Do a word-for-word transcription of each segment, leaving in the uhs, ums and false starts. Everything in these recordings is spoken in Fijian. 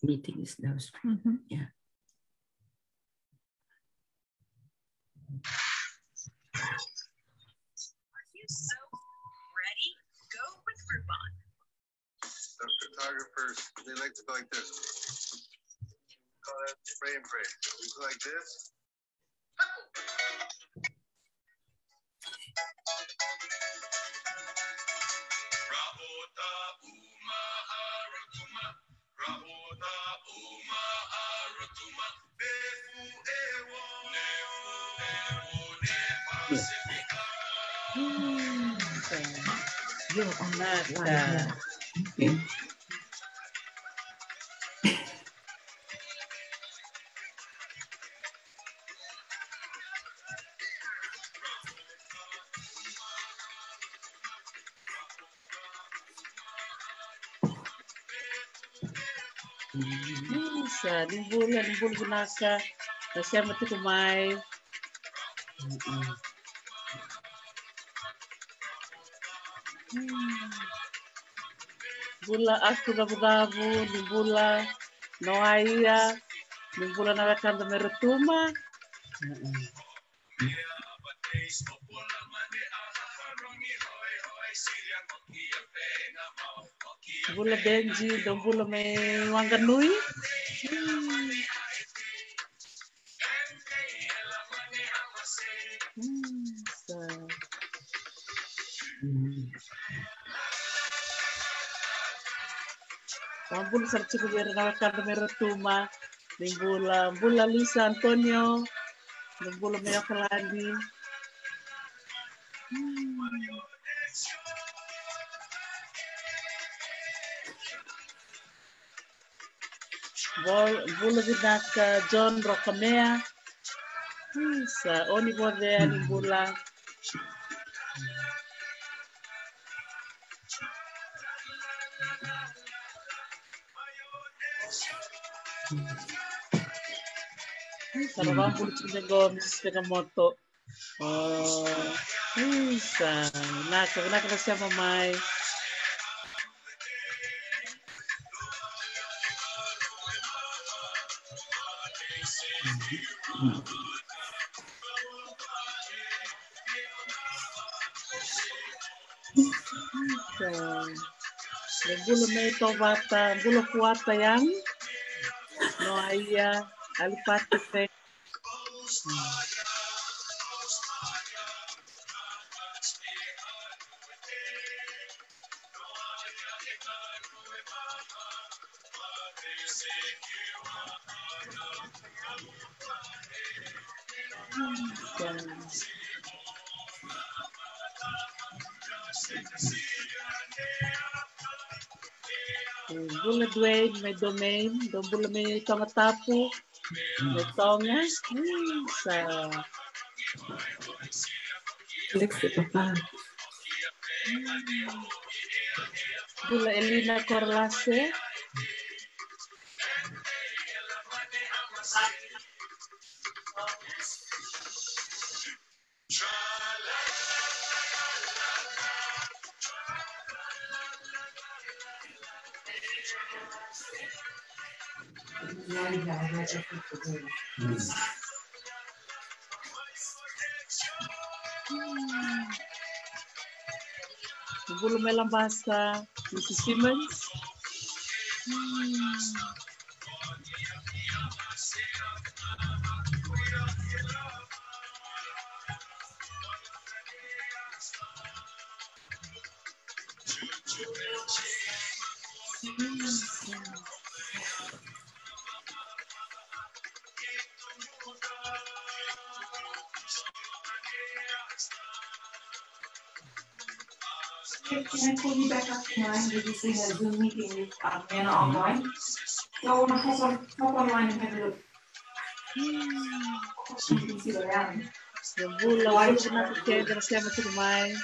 Meeting is now. Mhm. Yeah. Those photographers, they like to go like this. Call that frame break. We go like this. Isa, ni bula, ni bula vinaka. Na sema tiko mai. Mm-mm. Mm. Bula Aku Cavucavu, ni bula Noaia, ni bula na wekada mai Rotuma. Mm-mm. Bula Benji, dou bula mai Wanganui. Mm, sa. Sa bula sara tiko vei ira na wekada mai Rotuma. Ni bula, bula Lisa Antonio. Ni bula mai Okaladi. Hmm. Bula, bula vinaka John Rokamea. Hmm, sa oni Vocea, ni bula. Sa ra vakabula tiko qo Missus Sakamoto. O, isa, vinaka, vinaka na sema mai. Isa. Bula mai Tovata, bula Kuata yang. Noaia, Alipati, thank Bula Dwayne mai Domain, dou bula mai Tongatapu. Mai Toga. Isa. Bula Elina Korolase. Bula mai Labasa, Missus Simmons. Can I call you back after nine? We're just doing a Zoom meeting with, um, Nana online. So I wanna hop on, hop online and have a look. Bula, bula vinaka kece, na sema tiko mai.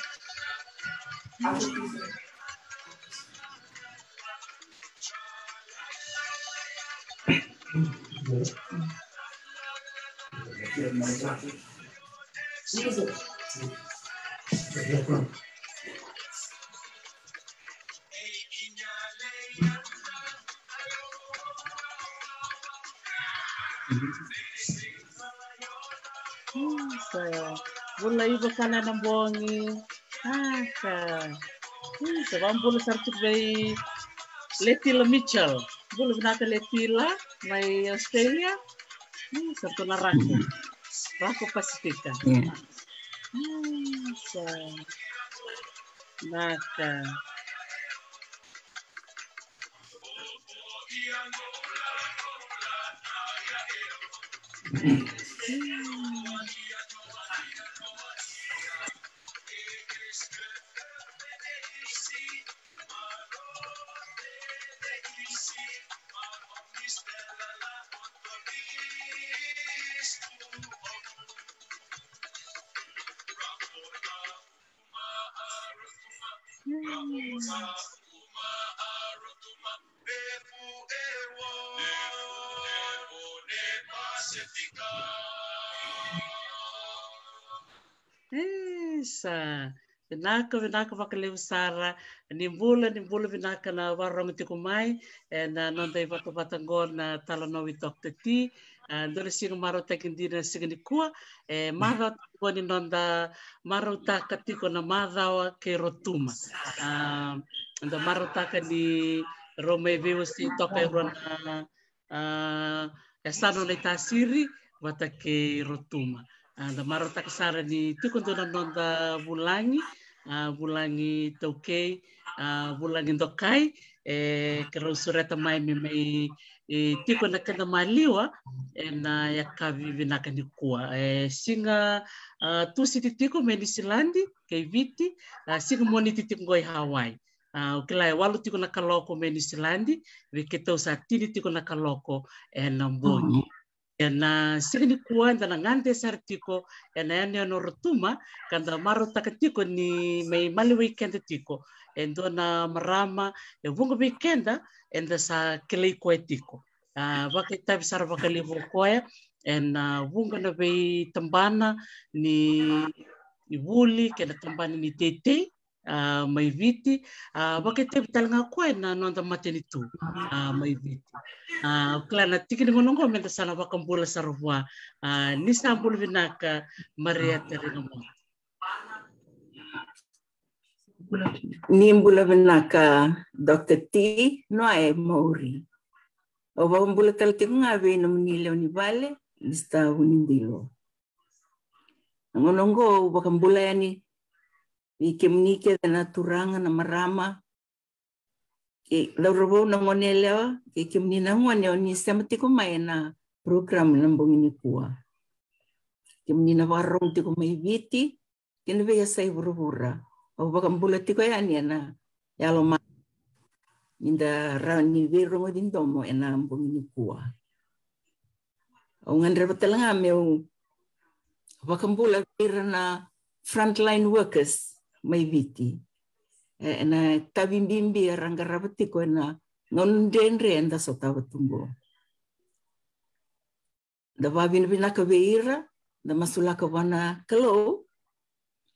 Sa bula Iva Kala na bogi. Sa bula sara tiko vei Letila Mitchell. Bula vinaka Letila mai Australia. Sa tu na rako, rako Pasifika. Sa naka. Isa, vinaka, vinaka vakalevu sara. Ni bula, ni bula vinaka na vakarorogo tiko mai ena noda ivatavata qo na Talanoa with Doctor T. A, dua na siga marautaki dina na siga nikua. E macawa tiko ni noda marautaka tiko na macawa kei Rotuma. A, da marautaka ni rau mai veiwasei toka e rua na, a, yasana o Naitasiri vata kei Rotuma. A, da marautaka sara ni tiko dua na noda vulagi, a, vulagi taukei, a, vulagi dokai, e, keirau sureta mai me mai, e, tiko na keda maliwa ena yakavi vinaka nikua. E, siga, a, Tusiti tiko mai Niusiladi kei Viti, a, siga Moniti tiko qo i Hawaii. A, au kila e walu tiko na kaloko mai Niusiladi, vei keitou sa tini tiko na kaloko ena bogi. Ena siga nikua eda na gade sara tiko ena yanuyanu o Rotuma, ka da marautaka tiko ni mai maliwai keda tiko e dua na marama e vuqa vei keda eda sa kilai koya tiko. A, vakaitavi sara vakalevu o koya ena vuqa na veitabana ni, ni vuli kei na tabana ni teitei, a, mai Viti. A, vakaitavi tale ga o koya na noda matanitu, a, mai Viti. A, au kila na tiki ni gauna oqo meda sa na vakabula sara vua. A, ni sa bula vinaka Maria Tarigamoto. Ni bula vinaka Doctor T, Noa e Mauri. Au vakabula tale tiko ga vei nomuni lewe ni vale, Mister Vunidilo. Na gauna oqo au vakabula yani vei kemuni kece na turaga, na marama, kei cauravou, na gone yalewa, kei kemuni na gone o ni sema tiko mai ena program na bogi nikua. Kemuni na vakarorogo tiko mai Viti kei na veiyasai vuravura. Au vakabula tiko yani ena yalo ma ni da rawa ni veirogoci domo ena bogi nikua. Au gadreva tale ga meu vakabula vei ira na frontline workers mai Viti, e, ena itavi bibi era qarava tiko ena gauna dredre eda sotava tu qo. Da vakavinavinaka vei ira, da masulaka vua na Kalou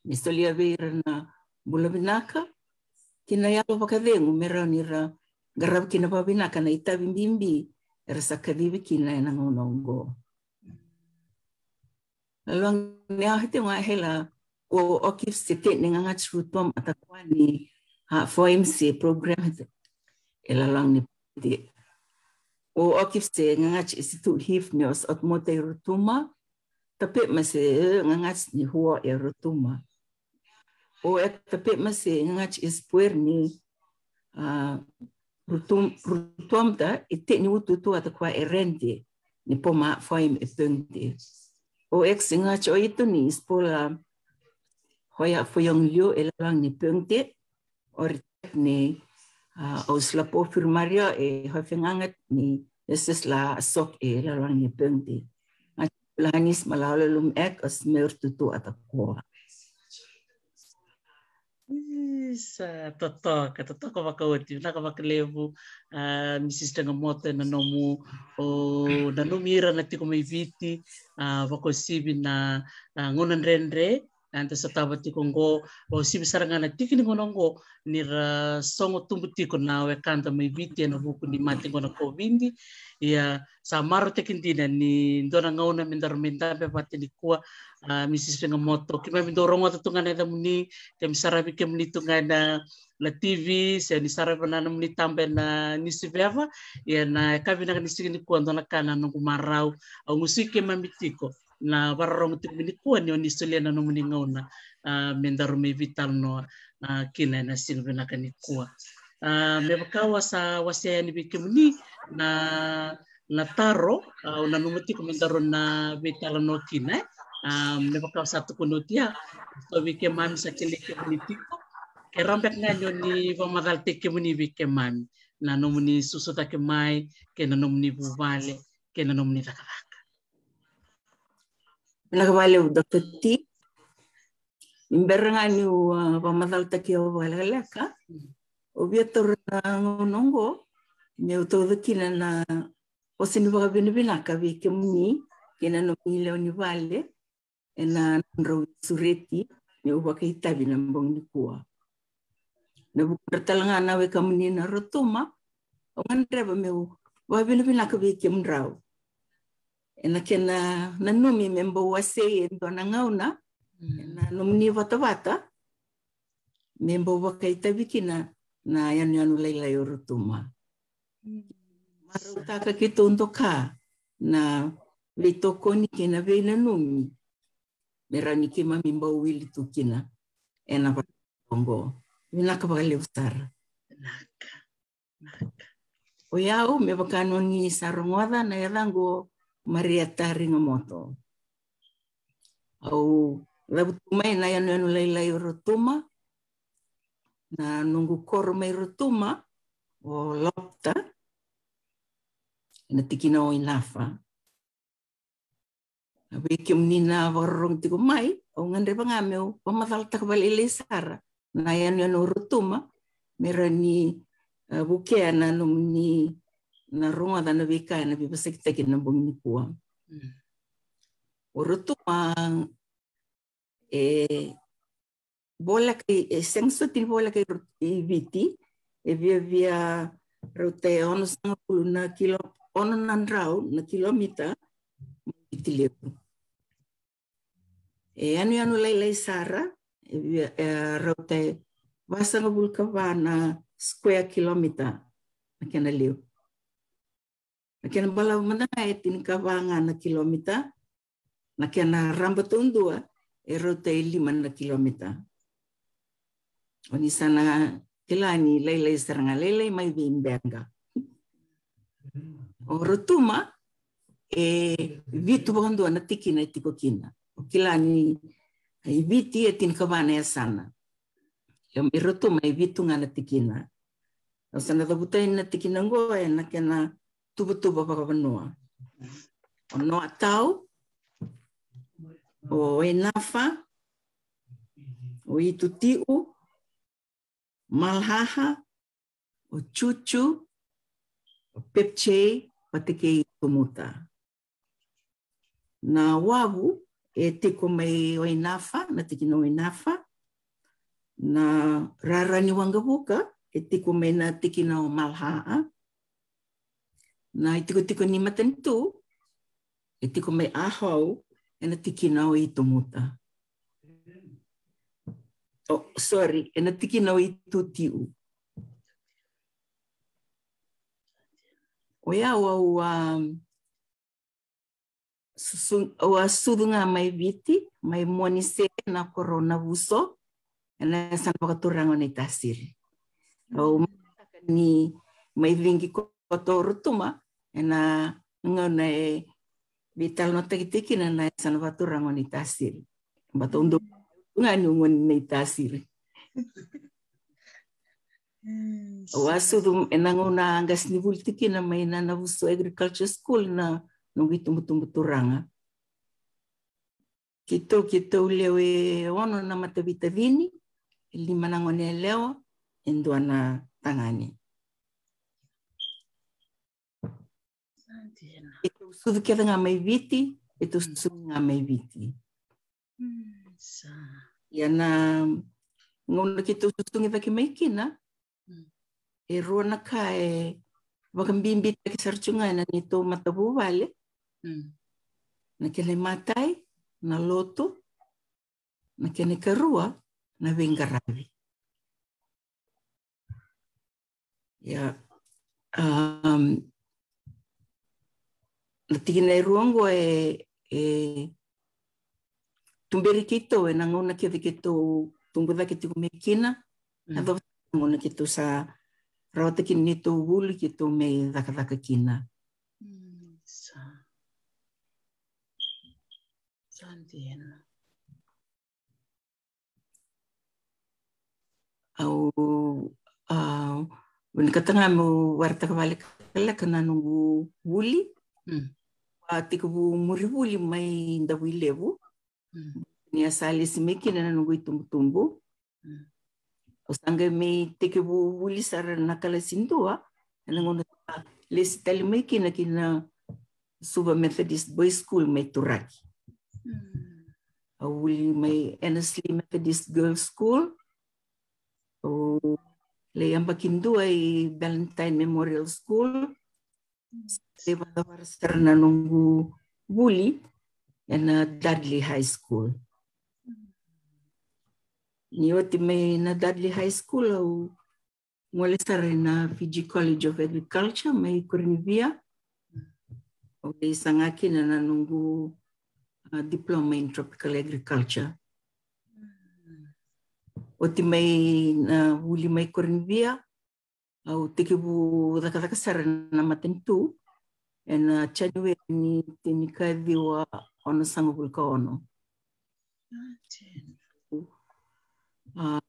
me solia vei ira na bula vinaka kei na yalo vakacegu me rawa ni ra qarava kina vakavinaka na itavi bibi era sa kacivi kina ena gauna oqo. Lagilagi, au a hei tiko ga hela o okif se teni gagati rutuam ata kua ni ha foim se program e lalagi ni piti. O okif se gagati e situ hif ni os otmota i Rotuma, tape ma se gagati ni huo e Rotuma. O ek tape ma se gagati e spuer ni, a, Rutum, Rutuamta e teni utuutu ata kua e rente ni poma foim e pengte. O ek se gagati o itu ni spola hoya foyong liu e lalagi ni pengte. O ritek ni, a, o slapo firmario e hofengangat ni eses la sok e lalagi ni pengte. Nga lahanis ma la ola lum ek o smer tutu ata kua. Isa, totoka, totoka vakaoti, vinaka vakalevu, a, Misis Taqamoto, ena nomu, o, nanumi ira na tiko mai Viti, a, vakauasivi na, a, gauna dredre, Eda sotava tiko oqo, uasivi sara ga na tiki ni gauna oqo, ni ra sogo tubu tiko na wekada mai Viti ena vuku ni mate oqo na COVID. Ia sa marautaki dina ni dua na gauna me daru mai dabe vata nikua. A, Mrs Figamoto, keimami dau rogoca tu ga na yacamuni, keimami saravi kemuni tu ga ena na TV, se ni saravi na nomuni taba ena niusiveva. Ia na yakavi vinaka ni siga nikua, dua na ka na noqu marau, au gusuki keimami tiko na vakarorogo tiko mai nikua ni oni solia na nomuni gauna, a, me daru mai veitalanoa, a, kina ena siga vinaka nikua. A, me vaka au sa wasea yani vei kemuni na, na taro, a, au nanuma tiko me daru na veitalanoa kina, e. A, me vaka au sa tukuna oti ya, so vei keimami sa kilai kemuni tiko, ke rawa beka ga ni oni vakamacalataki kemuni vei keimami, na nomuni susu cake mai, kei na nomuni vuvale, kei na nomuni cakacaka. Vinaka vakalevu, Doctor T. Ni bera ga niu, a, vakamacalataki au vakalekaleka, au via taura na gauna oqo meu tauca kina na vosa ni vakavinavinaka vei kemuni kei na nomuni lewe ni vale ena nodrau sureti meu vakaitavi na bogi nikua. Na vukudra tale ga na wekamuni na Rotuma, au gadreva meu vakavinavinaka vei kemudrau ena kena nanumi me bau wasei e dua na gauna, mm, ena nomuni vatavata, me bau vakaitavi kina na yanuyanu lailai o Rotuma. Mm. Marautaka keitou doka na veitokoni kei na veinanumi me rawa ni keimami bau wili tu kina ena vaka oqo. Vinaka vakalevu sara. Vinaka. Vinaka. O yau, me vaka ni oni sa rogoca, na yacaqu o Maria Tarigamoto. Au cavutu mai na yanuyanu lailai o Rotuma. Na noqu koro mai Rotuma o Lopta, ena tikina o Inafa. A, vei kemuni na vakarorogo tiko mai, au gadreva ga meu vakamacalataka vakalailai sara na yanuyanu o Rotuma me rawa ni, a, vukea na nomuni na rogoca na veika ena veivosakitaki ena bogi nikua. Mm. O Rotuma e voleka i, e sega soti ni voleka i Ro-, i Viti, e viavia rauta e onosagavulu na kilo, ono na drau na kilomita mai Viti Levu. E yanuyanu lailai sara, e via, e rauta e vasagavulu ka va na square kilomita na kena levu. Na kena balavu mada ga e tinikava ga na kilomita, na kena raba taudua e rauta e lima na kilomita. Oni sa na kila ni lailai sara ga, lailai mai vei Beqa. O Rotuma e vitu vakadua na tikina e tiko kina. O kila ni i Viti e tinikava na yasana. Ia mai Rotuma e vitu ga na tikina. Au sa na cavuta yani na tikina oqo ena kena tuvatuva vakavanua. O Noatau, o Wainafa, o Itutiu, Malhaha, o Chuchu, o Pepchei, vata kei Tumuta. Na Wavu e tiko mai Wainafa, na tikina o Wainafa. Na rara ni waqavuka e tiko mai na tikina o Malhaha. Na itikotiko ni matanitu e tiko mai Ahau, ena tikina o Itumuta. Oh, sorry, ena tikina o Itutiu. O yau au, um, susu, au a sucu ga mai Viti, mai Monise, na koro o Navuso, ena yasana vakaturaga o Naitasiri. Au mataka ni mai Vigi koto o Rotuma ena gauna e veitalanoataki tiko kina na yasana vakaturaga o Naitasiri. Baleta au dau ga ni gone ni Naitasiri. Au a sucu ena gauna qasenivuli tiko kina mai na Navuso Agriculture School na noqu itubutubu turaga. Keitou, keitou lewe ono na mataveitacini, e lima na gone yalewa, e dua na tagane. Keitou sucu kece ga mai Viti, keitou sucu ga mai Viti. Mm. Ia na gauna keitou susugi cake mai kina, e rua na ka e vakabibitaki sara tiko ga ena neitou matavuvale. Na kena imatai, na lotu. Na kena ikarua, na veiqaravi. Ia, na tikina e rua oqo e tuberi keitou ena gauna kece keitou tubu cake tiko mai kina. Na cava na gauna keitou sa rawata kina neitou vuli keitou mai cakacaka kina. Sa dina. Au vinakata ga meu vakaraitaka vakalekaleka na noqu vuli. Au a tekivu muri vuli mai Davuilevu. Ni a sa lesi mai kina na noqu itubutubu. Au sa qai mai tekivu vuli sara na kalasi dua ena gauna sa lesi tale mai kina ki na Suva Methodist Boys School mai Turaki. Au vuli mai Annesley Methodist Girls School. Au lai yabaki dua i Ballantyne Memorial School. Sa vakacavara sara na noqu vuli ena Dudley High School. Ni oti mai na Dudley High School au gole sara ena Fiji College of Agriculture mai Korinivia. Au lai saga kina na noqu diploma in tropical agriculture. Oti mai na vuli mai Korinivia, au tekivu cakacaka sara ena matanitu ena January ni tinikaciwa onosagavulu ka ono. Au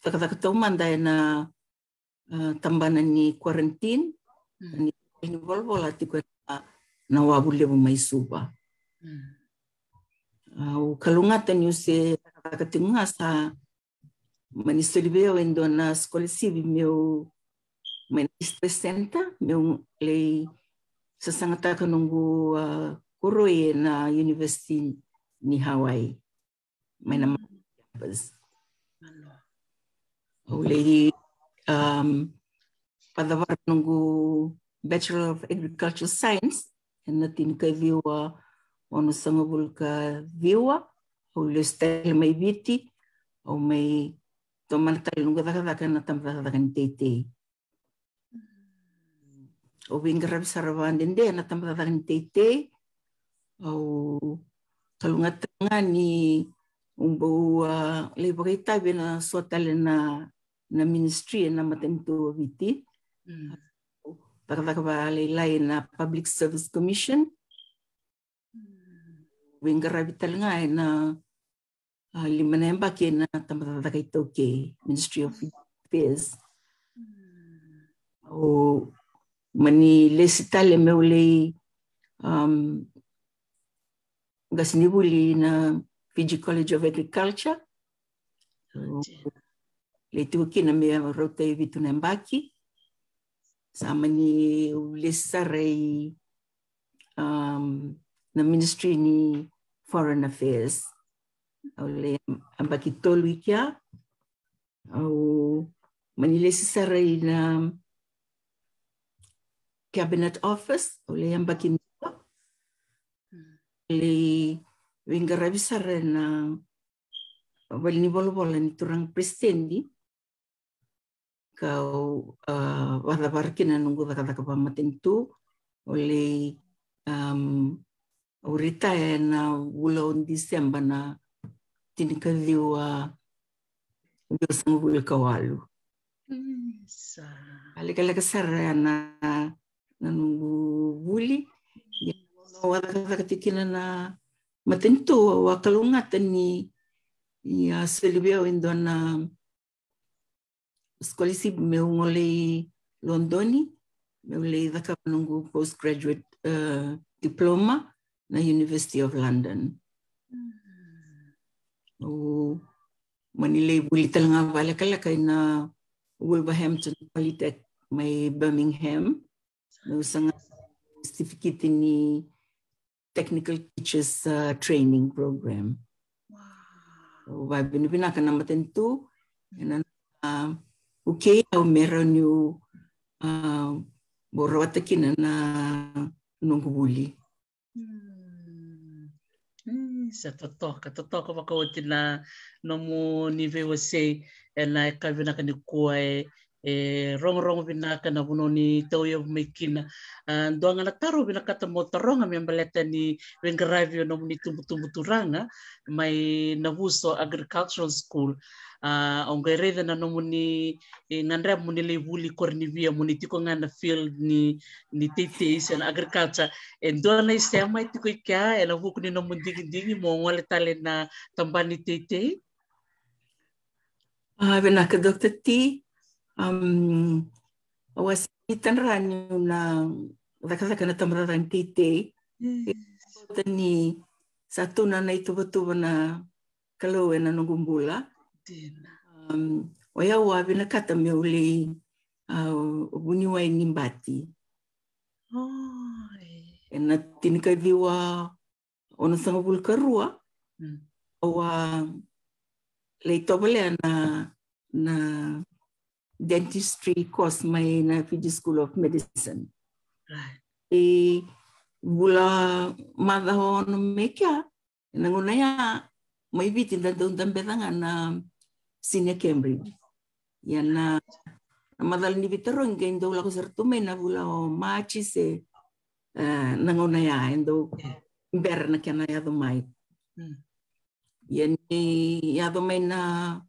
cakacaka taumada ena tabana ni quarantine ni volavola tiko ena wavu levu mai Suva. Au kalougata niu se cakacaka tiko ga sa mani soli vei au e dua na scholarship meu mai na East West Center meu lai sasagataka noqu koroi ena University ni Hawaii mai na campus. Au lai vakacavara noqu Bachelor of Agricultural Science ena tinikaciwa onosagavulu ka ciwa. Au lesu tale mai Viti, au mai tomana tale noqu cakacaka ena tabacakacaka ni teitei. Au veiqaravi sara vakadede ena tabacakacaka ni teitei. Au kalougata ga niu bau lai vakaitavi ena so tale na ministry ena matanitu o Viti. Cakacaka vakalailai ena Public Service Commission. Veiqaravi tale ga ena lima na yabaki ena tabacakacaka iTaukei, Ministry of Affairs. Au mani lesi tale meu lai qasenivuli na Fiji College of Agriculture. Lai tiko kina me rauta e vitu na yabaki. Sa mani lesi sara i na Ministry ni Foreign Affairs. Au lai yabaki tolu i kea. Au mani lesi sara i na Cabinet Office, au lai yabaki dua. Au lai veiqaravi sara ena valenivolavola ni turaga peresitedi. Kau vakacavara kina na noqu cakacaka vakamatanitu. Au lai au retire ena vula o December na tinikaciwa ciwasagavulu ka walu. Sa lekaleka sara ya na noqu vuli. Au a cakacaka tiko kina na matanitu, au a kalougata ni a soli vei au e dua na scholarship meu gole i Lodoni meu lai cakava noqu postgraduate diploma na University of London. Au mani lai vuli tale ga vakalekaleka ina Wolverhampton Polytech mai Birmingham. Meu saga sitifikiti ni Technical Teachers Training Program. Au vakavinavinaka na matanitu ena, a, vukei au me rawa niu, a, bau rawata kina na noqu vuli. Sa totoka, totoka vakaoti na nomuni veiwasei ena yakavi vinaka nikua. E, e rogorogo vinaka na vanua ni tauyavu mai kina. A, dua ga na taro vinakata mo taroga me baleta ni veiqaravi o nomuni tubutubu turaga mai Navuso Agricultural School. A, au qai raica na nomuni, e, gadreva moni lai vuli Koronivia, moni tiko ga na field ni, ni teitei se na agriculture. E dua na isema e tiko i kea ena vuku ni nomu digidigi mo gole tale na tabana ni teitei? A, vinaka Doctor T. Um, au a sega ni tadra niu na cakacaka na tabacakacaka ni teitei. Ni sa tu na ituvatuva na Kalou ena noqu bula. Um, o yau a vinakata meu lai, a, vuniwai ni bati. Ena tinikaciwa onosagavulu ka rua, au a lai tovolea na, na dentistry course mai na Fiji School of Medicine. E vula macawa ono mai kea, ena gauna ya mai Viti da dau dabeca ga na Senior Cambridge. Ia na, na macala ni veitarogi qai dau lako sara tu mai na vula o Maji se, e, na gauna ya e dau bera na kena yaco mai. Ia ni yaco mai na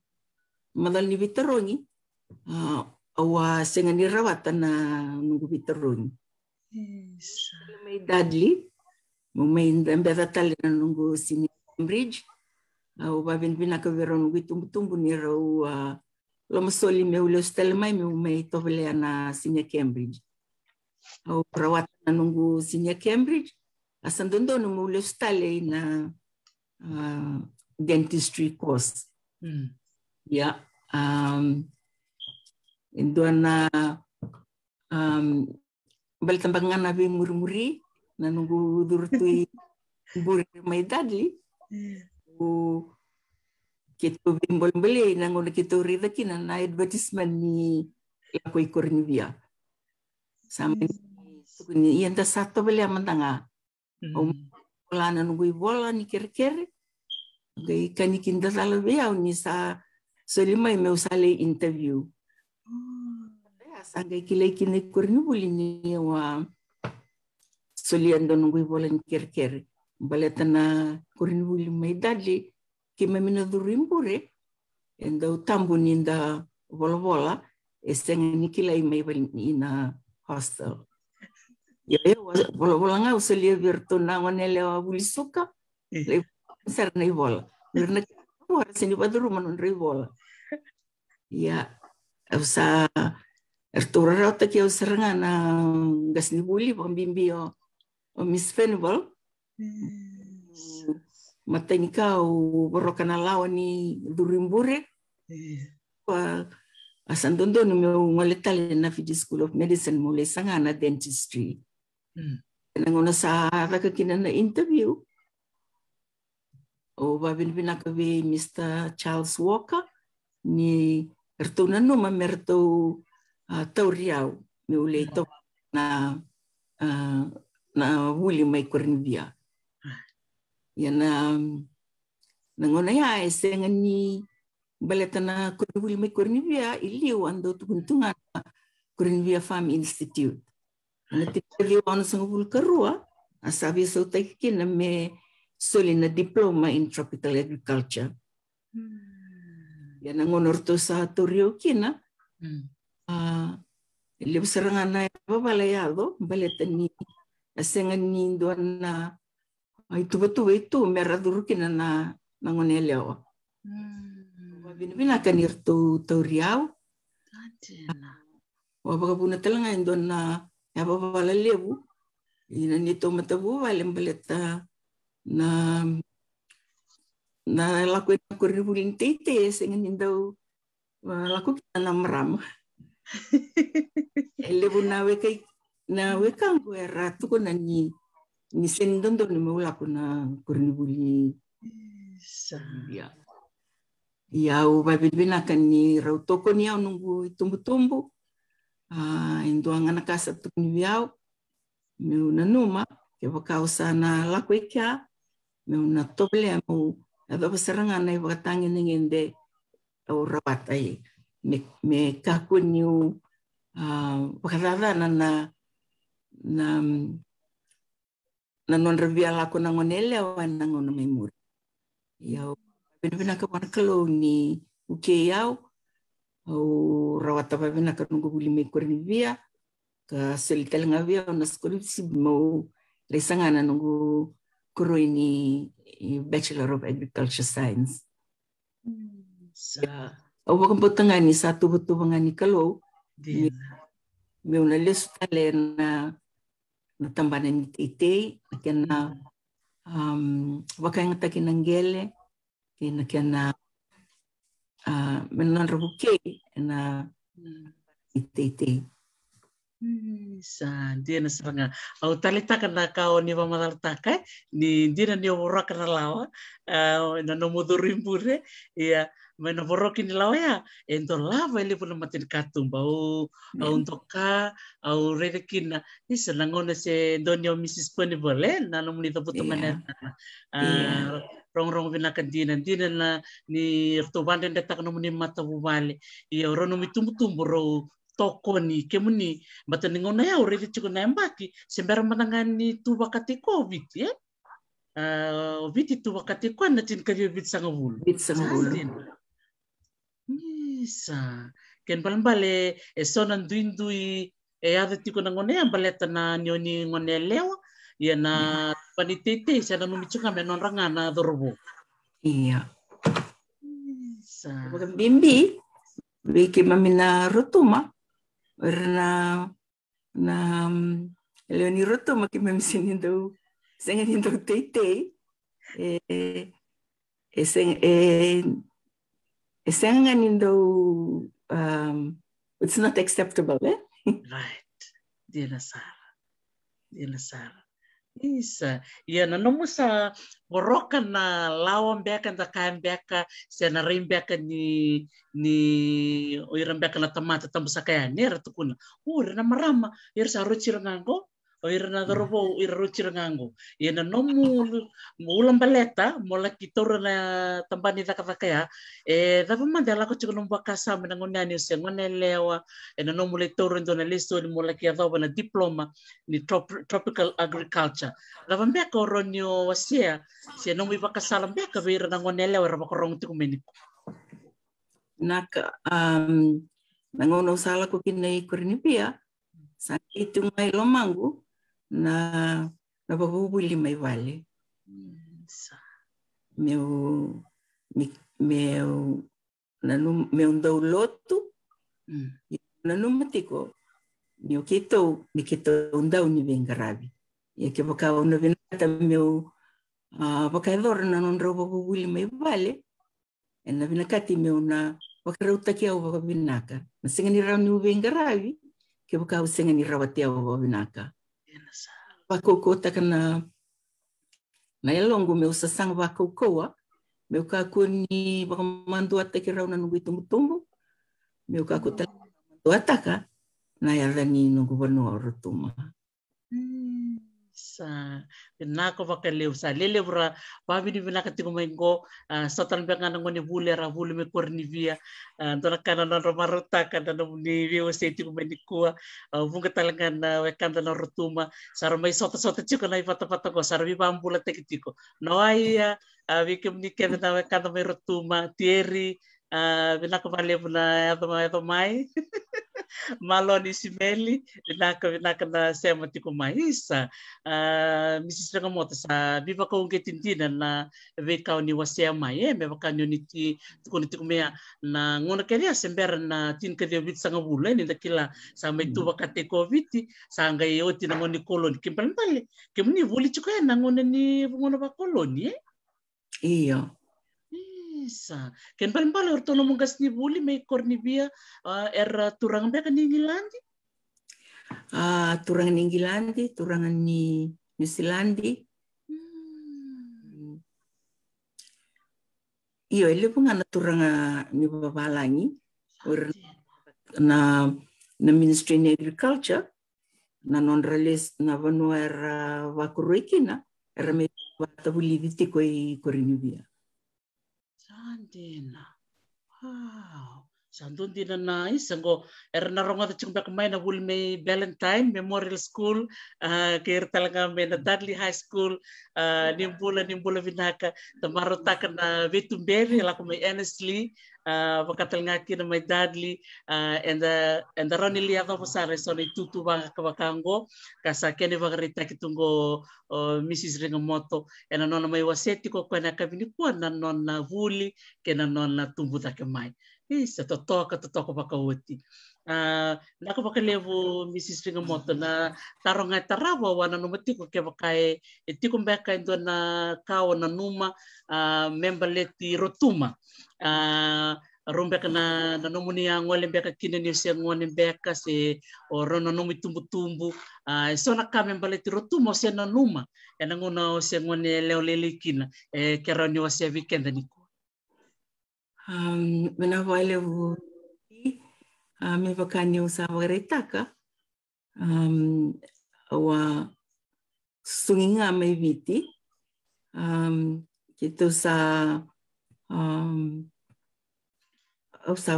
macala ni veitarogi, a, au a sega ni rawata na noqu veitarogi. Mai Dudley, meu mai dabeca tale na noqu Senior Cambridge. Au vakavinavinaka vei rau noqu itubutubu ni rau, a, lomasoli meu lesu tale mai, meu mai tovolea na Senior Cambridge. Au rawata na noqu Senior Cambridge, a sa dodonu meu lesu tale ina, a, dentistry course. Ia, um, e dua na, um, baleta beka ga na veimurimuri na noqu curu tu i bure mai Dudley. O keitou veibolebolei na gauna keitou raica kina na advertisement ni lako i Koronivia. Sa mai tukuni, ia da sa tovolea mada ga. Au vola na noqu ivola ni kerekere. Qai kani kina cala vei au ni sa soli mai meu sa lai interview. Ia sa qai kilai kina i koronivuli ni au a solia e dua noqu ivola ni kerekere. Baleta na koronivuli mai Dudley, keimami na curu i bure, e dau tabu ni da volavola, e sega ni kilai mai vale ina hostel. Ia, e, volavola ga au solia vei iratou na gone yalewa vuli suka, lai sara na ivola. Ira na kena vora se ni vacuruma nodra ivola. Ia, au sa, eratou rarawataki au sara ga na qasenivuli, vakabibi o, o Miss Fenival. Matai ni ka au voroka na lawa ni curu i bure. Kua, a sa dodonu meu gole tale na Fiji School of Medicine meu lai saga na dentistry. Ena gauna sa caka kina na interview, au vakavinavinaka vei Mister Charles Walker ni ratou nanuma me ratou, a, tauri au meu lai toka na, a, na vuli mai Koronivia. Ia na, na gauna ya e sega ni baleta na koronivuli mai Koronivia, i liu a dau tukuni tu ga na Koronivia Farm Institute. Ena tinikaciwa onosagavulu ka rua, a sa veisautaki kina me soli na Diploma in Tropical Agriculture. Ia na gauna ratou sa tauri au kina, a, e levu sara ga na yavavala e yaco, baleta ni a sega ni dua na, a, ituvatuva e tu me ra curu kina na, na gone yalewa. Vakavinavinaka ni ratou tauri au. Au a vakavuna tale ga e dua na yavavala levu ina neitou matavuvale baleta na, na lako ina koronivuli ni teitei e sega ni dau, a, lako kina na marama. E levu na weka, na wekaqu era tukuna ni, ni sega ni dodonu meu lako na koronivuli. Ia. Ia au vavinavinaka ni rau tokoni au noqu itubutubu. A, e dua ga na ka sa tukuni vei au, meu nanuma, kevaka au sa na lako i kea, meu na tovolea meu yacova sara ga na ivakatagedegede au rawata, e, me, me kakua niu, a, vakacacana na, na, na nodra via lako na gone yalewa ena gauna mai muri. Ia au vinavinaka vua na Kalou ni vukei au, au rawata vavinaka noqu vuli mai Koronivia, ka soli tale ga vei au na scholarship meu lai saga na noqu koroi ni Bachelor of Agriculture Science. Mm, sa. Au vakabauta ga ni sa tuvatuva ga ni Kalou. Dina. Meu na lesu tale na, na tabana ni teitei, na kena, um, vakayagataki na qele, kei na kena, a, me na nodra vukei ena, mm, iteitei. Mm, sa dina sara ga. Au taleitaka na ka o ni vakamacalataka, e, ni dina ni o voroka na lawa, a, na nomu curu i bure, ia, mai na voroki ni lawa ya, e dolava e levu na matanikatuba. Au, au doka, au raica kina, isa na gauna se dua ni o Mrs Bonneville, e, na nomuni cavuta mai na yacana. A, rogorogo vinaka dina, dina na ni ratou vadredretaka nomuni matavuvale. Ia o rau nomu itubutubu rau tokoni kemuni, baleta ni gauna ya au raica tiko na yabaki, se bera mada ga ni tu vakataki koya o Viti, e? A, o Viti tu vakataki koya na tinikaciwa vitusagavulu. Vitusagavulu. Sa dina. Isa. Kena ibalebale, e so na duidui e yaco tiko na gauna ya baleta na ni o ni gone yalewa, ia na tabana ni teitei sa nanumi tiko ga me nodra ga na cauravou. Ia. Isa. Vakabibi vei keimami na Rotuma, o ira na, na, mm, lewe ni Rotuma, keimami sega ni dau, sega ni dau teitei. E, e sega, e, e sega ga ni dau, um, it's not acceptable, e? Right. Dina sara. Dina sara. Isa. Ia na nomu sa voroka na lawa beka, da kaya beka, se na rai beka ni, ni o ira beka na tamata tabusaka yani, era tukuna, o ira na marama, ira sa roti ira ga qo. O ira na cauravou, ira roti ira ga qo. Ia na nomu ulabaleta mo laki taura na tabana ni cakacaka ya, e cava mada e lako tiko nomu vakasama ena gauna yani o se gone yalewa, ena nomu lai taura e dua na lesoni mo laki yacova na diploma ni trop-, tropical agriculture? Cava beka o rawa ni o wasea, se nomu ivakasala beka vei ira na gone yalewa era vakarogo tiko mai nikua? Vinaka, um, na gauna au sa lako kina i Koronivia, sa qai tu ga i lomaqu na, na vakavuvuli mai vale. Mm, sa. Meu, me, meu, nanum-, meu dau lotu, mm, nanuma tiko ni o keitou, ni keitou dau ni veiqaravi. Ia kevaka au na vinakata meu, a, vakayacora na nodrau vakavuvuli mai vale, ena vinakati meu na vakarautaki au vakavinaka. Na sega ni rawa niu veiqaravi kevaka au sega ni rawati au vakavinaka. Vakaukauwataka na, na yaloqu meu sasaga vakaukauwa, meu kakua ni vakamaduataki rau na noqu itubutubu, meu kakua tale ni vakamaduataka na yaca ni noqu vanua o Rotuma. Mm, sa vinaka vakalevu, sa lelevu ra vavinavinaka tiko mai qo, a, so tale beka ga na gone vuli era vuli mai Koronivia, a, dua na ka na nodra marautaka na nomuni veiwasei tiko mai nikua, a, vuqa tale ga na wekada na Rotuma, sa ra mai sotasota tiko na ivatavata qo, sa ra veivakabulataki tiko. Na wai, a, a, vei kemuni kece na wekada mai Rotuma, Tieri, a, vinaka vakalevu na yaco mai, yaco mai. Maloni Simeli, vinaka, vinaka na sema tiko mai. Isa, a, Mrs Vegamota, sa veivakauqeti dina na veika o ni wasea mai, e, me vaka ni o ni ti-, tukuna tiko mai ya, na gauna kece ya se bera na tinikaciwa vitusagavulu, e, ni da kila sa mai tu vakataki koya o Viti, sa qai oti na gauna ni koloni. Kena ibalebale, kemuni vuli tiko ya na gauna ni, gauna vakoloni, e? Io. Isa. Kena ibalebale o iratou nomu qasenivuli mai Koronivia, a, era turaga beka ni Igiladi? A, turaga ni Igiladi, turaga ni Niusiladi. Mm. Io, e levu ga na turaga ni vavalagi, o ira na, na Ministry ni Agriculture, na nodra lesu na vanua era vakuria kina, era mai vatavulici tiko i Korinivia. Sa dina. Wow. Sa dua dina na isa qo, era na rogoca tiko beka mai na vuli mai Ballantyne Memorial School, a, kei ira tale ga mai na Dudley High School, a, ni bula, ni bula vinaka, da marautaka na veituberi, e lako mai Annesley, a, vaka tale ga kina mai Dudley, a, eda, eda rawa ni lai yacova sara e so na itutu vaka, vaka qo, ka sa kena ivakaraitaki tu qo, o Mrs Rigamoto, ena nona mai wasea tiko o koya na yakavi nikua na nona vuli kei na nona tubu cake mai. Isa, totoka, totoka vakaoti. A, vinaka vakalevu Mrs Rigamoto, na taro ga e tarava au a nanuma tiko kevaka e, e tiko beka e dua na ka o nanuma, a, me baleti Rotuma. A, rau beka na, na nomuni a gole beka kina ni o se gone beka se o rau na nomu itubutubu. A, e so na ka me baleti Rotuma o se nanuma ena gauna o se gone yalewa lailai kina, e ke rawa ni wasea vei keda nikua. Um, vinaka vakalevu. A, me vaka niu sa vakaraitaka, um, au a susugi ga mai Viti. Um, keitou sa, um, au sa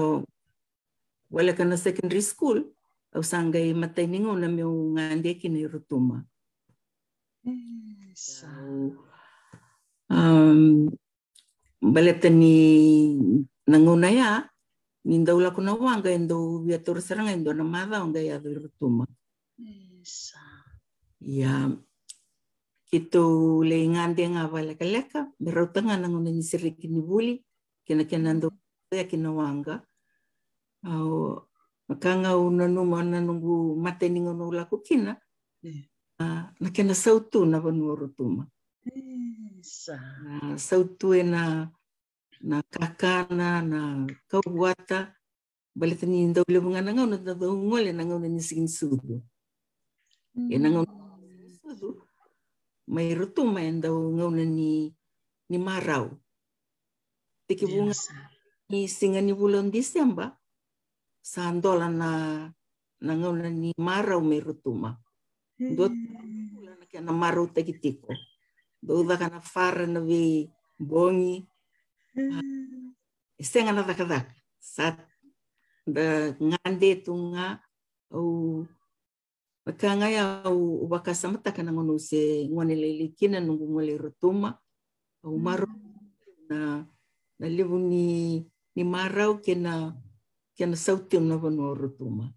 voleka na secondary school, au sa qai matai ni gauna meu gade kina i Rotuma. Isa. Um, baleta ni na gauna ya, ni dau lako na waqa, e dau via taura sara ga e dua na macawa qai yaco i Rotuma. Isa. Ia, keitou lai gade ga vakalekaleka me rauta ga na gauna ni sereki ni vuli kei na kena dau yaki na waqa. Au, na ka ga au nanuma na noqu matai ni gauna au lako kina, a, na kena sautu na vanua o Rotuma. Isa. Na sautu ena, na kakana, na kauvuata, baleta ni dau levu ga na gauna da dau gole na gauna ni siga ni sucu. Ena gauna ni siga ni sucu mai Rotuma e dau gauna ni, ni marau. Tekivu ga ni siga ni vula o December, sa dola na, na gauna ni marau mai Rotuma. Dua na kena marautaki tiko. Dau caka na fara na veibogi. E sega na cakacaka. Sa da gade tu ga. Au, na ka ga ya au vakasamataka na gauna au se gone lailai kina noqu gole i Rotuma. Au marau na, na levu ni, ni marau kei na, kei na sautu na vanua o Rotuma.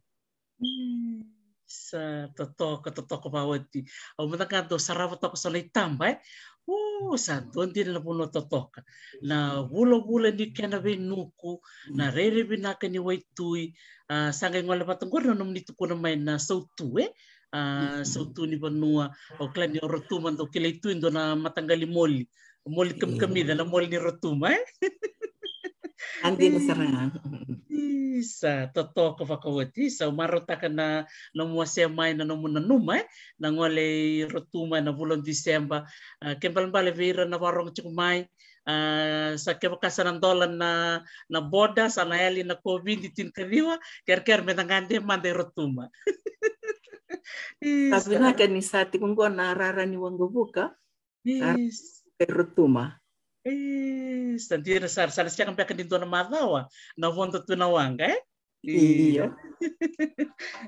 Sa totoka, totoka vakaoti. Au mada ga dau sarava toka so na itaba, e. O, sa dua dina na vanua totoka. Na vulavula ni kena veinuku, na rairai vinaka ni waitui, a, sa qai gole vata qori na nomuni tukuna mai na sautu, e. A, sautu ni vanua, au kila ni o Rotuma dau kilai tu e dua na mataqali moli. Moli kamikamica, na moli ni Rotuma, e? A dina sara ga. Isa, totoka vakaoti. Isa, au marautaka na nomu wasea mai na nomu nanuma, e? Na gole i Rotuma ena vula o December. A, ke balebale vei ira na vakarogo tiko mai. A, sa kevaka sa na dola na, na border, sa na yali na COVID tinikaciwa, kerekere me na gade mada i Rotuma. Sa vinaka ni sa tiko qo na rara ni waqavuka. Yes. Rotuma. Yes, sa dina sara, sa na sega beka ni dua na macawa na vodo tu na waqa, e? Io.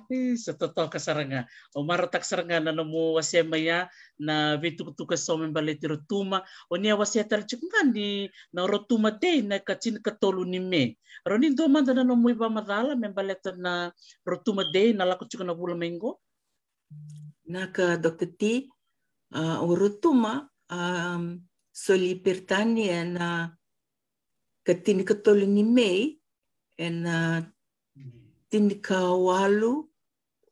Isa, totoka sara ga. Au marautaka sara ga na nomu wasea mai ya na veitukutuku eso me baleti Rotuma. O ni a wasea tale tiko ga ni na Rotuma Day na ika tinikatolu ni Me. Rau ni dua mada na nomu ivakamacala me baleta na Rotuma Day na lako tiko na vula mai qo. Naka Doctor T, a, o Rotuma, a, soli Peritania ena ka tinikatolu ni Me, ena tinikawalu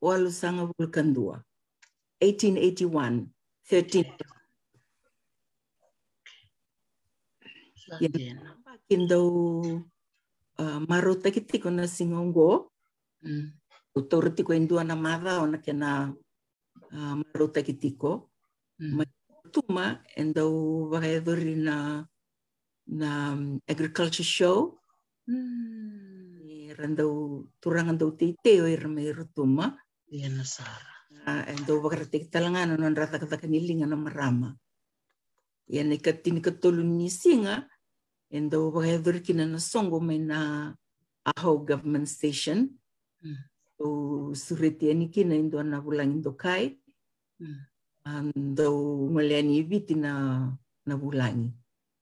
walusagavulu ka dua. Eighteen eighty-one, thirteen. Ia, kidau, a, marautaki tiko na siga oqo. Mm. Au taura tiko e dua na macawa na kena, a, marautaki tiko. Mm. Mai Rotuma e dau vakayacori na, na, um, agriculture show. Mm. Era dau, turaga dau teitei o ira mai Rotuma. Ia na sara. A, e dau vakaraitaki tale ga na nodra cakacaka ni liga na marama. Ia na ikatinikatolu ni siga, e dau vakayacori kina na soqo mai na Aho Government Station. Mm. Dau sureti yani kina e dua na vulagi dokai. Mm. A, dau gole yani i Viti na, na vulagi.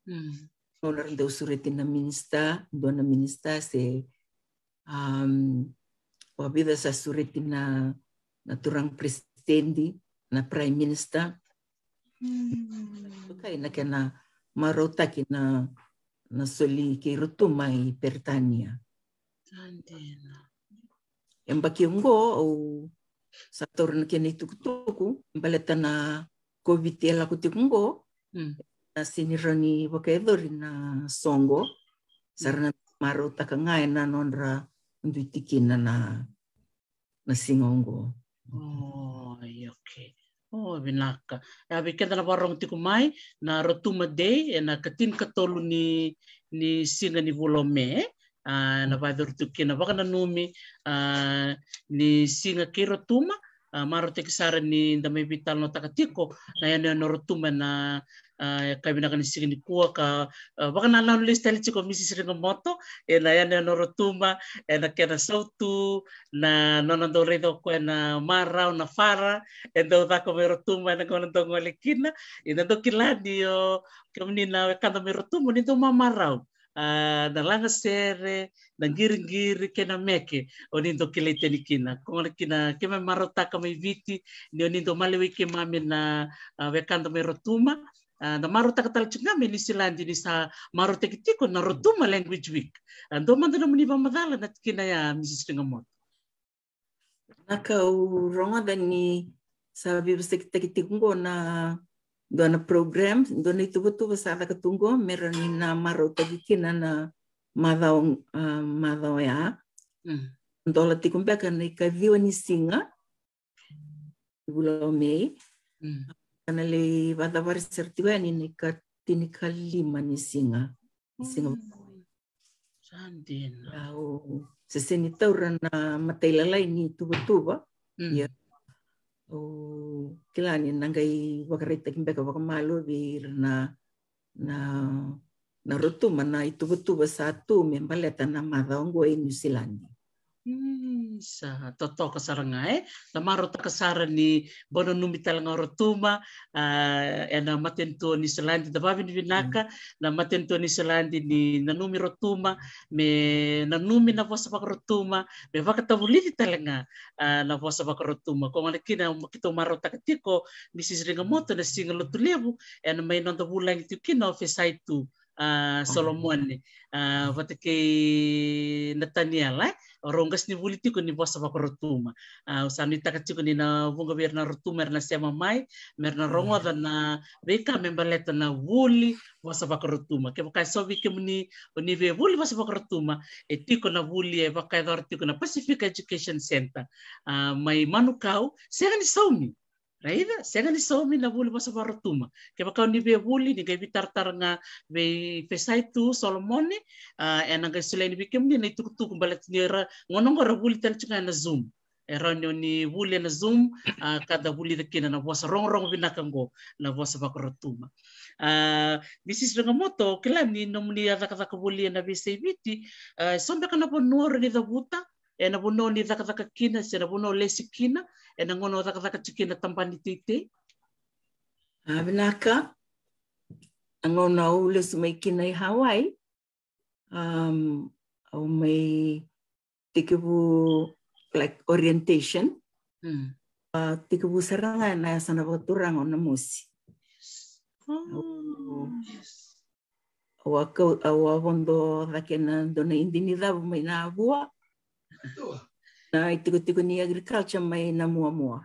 Mm. Gauna ra dau sureti na minisita, dua na minisita se, um, vakavica sa sureti na, na turaga president, na prime minister. Mm. Dokai na kena marautaki na, na soli kei Rotuma i Peritania. Sa dina. Yabaki oqo au sa taura na kena itukutuku baleta na COVID e lako tiko oqo. Mm. Na sega ni rawa ni vakayacori na soqo. Sa ra na marautaka ga ena nodra dui tikina na, na siga oqo. Oi, okay. O, vinaka. Ia, vei keda na vakarorogo tiko mai, na Rotuma Day ena ikatinikatolu ni, ni siga ni vula o Me. A, na vakayacori tu kina vakananumi, a, ni siga kei Rotuma. A, marautaki sara ni da mai veitalanoataka tiko na yanuyanu o Rotuma ena, a, yakavi vinaka ni siga nikua ka, a, vakanananu lesu tale tiko o Mrs Rigamoto ena yanuyanu o Rotuma, ena kena sautu, na nona dau raica o koya na marau, na fara e dau caka mai Rotuma ena gauna dau gole kina. Ia na dau kila ni o kemuni na wekada mai Rotuma ni dau mamarau, a, na lagasere, na qiriqiri kei na meke, o ni dau kilai tani kina. Ko gona kina keimami marautaka mai Viti ni o ni dau maliwai keimami na, a, wekada mai Rotuma. A, na marautaka tale tiko ga mai Niusiladi ni sa marautaki tiko na Rotuma Language Week. A, dua mada nomuni vakamacala na tikina ya, Mrs Rigamoto. Na ka au rogoca ni sa veivosakitaki tiko oqo na dua na program, dua na ituvatuva sa caka tu oqo me rawa ni na marautaki kina na macawa, a, macawa ya. Mm. Dola tiko beka na ikaciwa ni siga ni vula o Me. Mm. Ka na lai vakacavari sara tiko yani na ikatinikalima ni siga. Siga. Mm. Sa dina. Au sese ni taura na matailalai ni tuvatuva. Mm. Ia au kila ni na qai vakaraitaki beka vakamalua vei ira na, na, na Rotuma na ituvatuva sa tu me baleta na macawa oqo e Niusiladi. Mm, sa totoka sara ga, e. Da marautaka sara ni bau nanumi tale ga o Rotuma, a, ena matanitu o Niusiladi. Da vakavinavinaka, mm, na matanitu o Niusiladi ni nanumi Rotuma, me nanumi na vosa vakaRotuma, me vakatavulici tale ga, a, na vosa vakaRotuma. Ko gona kina keitou marautaka tiko, Mrs Rigamoto, na Siga Lotulevu ena mai noda vulagi tiko kina o Fesaitu, a, Solomone, a, vata kei Nataniela, e. O rau qasenivuli tiko ni vosa vakaRotuma. A, au sa nuitaka tiko ni na vuqa vei ira na Rotuma era na sema mai me ra na rogoca na veika me baleta na vuli vosa vakaRotuma. Kevaka e so vei kemuni o ni via vuli vosa vakaRotuma, e tiko na vuli e vakayacora tiko na Pacific Education Centre, a, mai Manukau. Sega ni saumi. Raica, sega ni saumi na vuli vosa vakaRotuma. Kevaka o ni via vuli, ni qai veitaratara ga vei Fesaitu Solomone, a, ena qai solia yani vei kemuni na itukutuku baleta ni ra, gauna oqo ra vuli tale tiko ga ena Zoom. E rawa ni o ni vuli ena Zoom, a, ka da vulica kina na vosa rogorogo vinaka oqo, na vosa vakaRotuma. A, Mrs Rigamoto, au kila ni nomuni a cakacaka voli ena veiyasai Viti, a, e so beka na vanua o rawa ni cavuta, ena vanua o ni cakacaka kina, se na vanua o lesi kina ena gauna o cakacaka tiko kina tabana ni teitei? A, vinaka. Na gauna au lesu mai kina i Hawaii, um, au mai tekivu, like, orientation. Mm. A, tekivu sara ga ena yasana vakaturaga o Namosi. Yes. Oh, yes. Au a kau, au a vodo cake ena dua na idi ni cavu mai Navua. Na itikotiko ni agriculture mai Namuamua.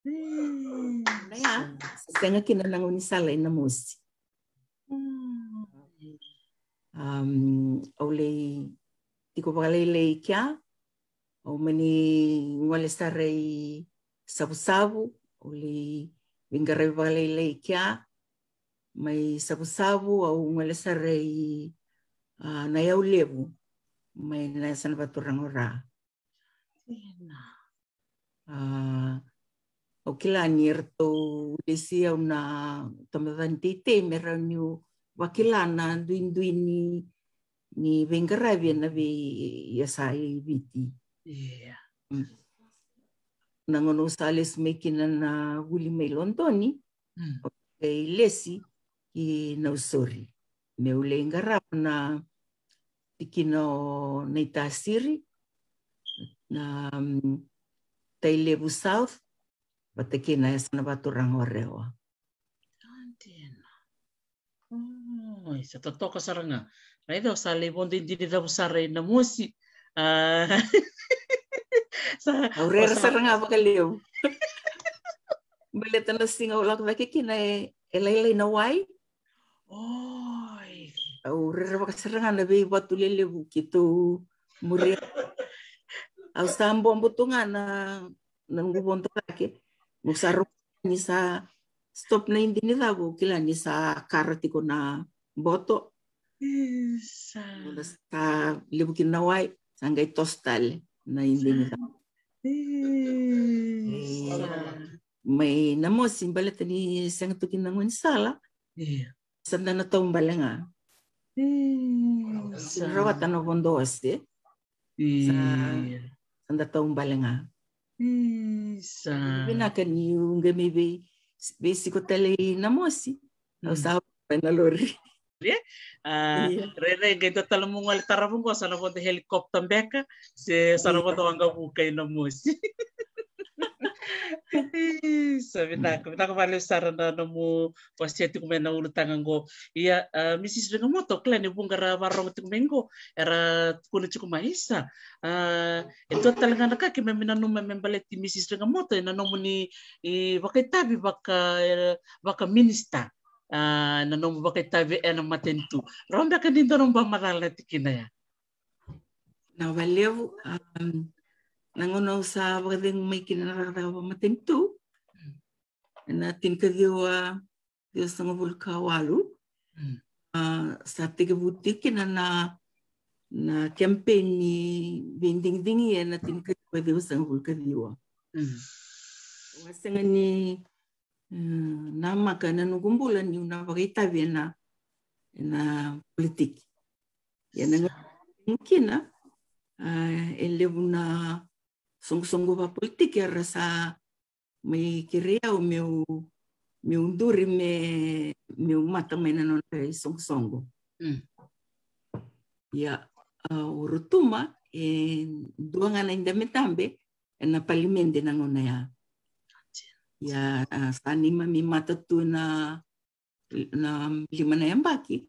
Mm. Na ya, sa sega kina na gaunisala i Namosi. Mm. Um, au lai tiko vakalailai i kea, au mani gole sara i Savusavu, au lai veiqaravi vakalailai i kea. mai Savusavu, au gole sara i, a, Nayaulevu, mai na yasana vaturaga o Ra. A, au kila ni ratou lesi au na tamata ni teitei me rawa niu vakila na duidui ni, ni veiqaravi ena veiyasa i Viti. Na gauna au sa lesu mai kina na vuli mai Lodoni, au qai lesi ki Nausori meu lai qarava na tikina o Naitasiri, na, mm, Tailevu South, vata kei na yasana vaturaga o Rewa. Oi, sa totoka sara ga. Raica, au sa lai vodo i Dinicavu sara i Namosi. A, sa, au rere sara ga vakalevu. Baleta na siga au lako cake kina e, e lailai na wai. Oi. Au rerevaka sara ga na veivatu lelevu keitou muria. Au sa bobo tu ga na, na noqu vodo cake. Meu sa rogoca ni sa stop na i Dinicavu, au kila ni sa kara tiko na boto. Isa. Au sa levu kina na wai, sa qai toso tale na i Dinicavu. Isa. Mai Namosi baleta ni sega tu kina na gaunisala. Ia. Sa da na taubale ga. Isa. Rawata na vodo ose. Sa, ia, sa da taubale ga. Isa. Vinaka niu qai mai vei, veisiko tale i Namosi. Au sa na lori. E? A, ia. Rairai qai dua tale mo gole tarava qo, sa na vodo helicopter beka, se sa na vodo waqavuka i Namosi. Isa, vinaka, vinaka vakalevu sara na nomu wasea tiko mai na ulutaga qo. Ia, a, Mrs Rigamoto, au kila ni vuqa ra vakarorogo tiko mai qo, era tukuna tiko mai, isa, a, e dua tale ga na ka keimami nanuma me baleti Mrs Rigamoto, ena nomuni, i, vakaitavi vaka, e, vaka minisita. A, na nomu vakaitavi ena matanitu. Rawa beka ni dua nomu vakamacala na tikina ya? Na valevu, a, na gauna au sa vakacegu mai kina na cakacaka vakamatanitu, ena tinikaciwa ciwasagavulu ka walu, a, sa tekivu tiko kina na, na campaign ni veidigidigi ena tinikaciwa ciwasagavulu ka ciwa. Au a sega ni, e, namaka ena noqu bula niu na vakaitavi ena, ena politiki. Ia na gauna kina, a, e levu na soqosoqo vakapolitiki era sa mai kerei au meu, meu duri me, meu mata mai na nodra isoqosoqo. Ia, a, o Rotuma e dua ga na idabedabe ena palimedi na gauna ya. Ia, a, sa neimami mata tu na, na lima na yabaki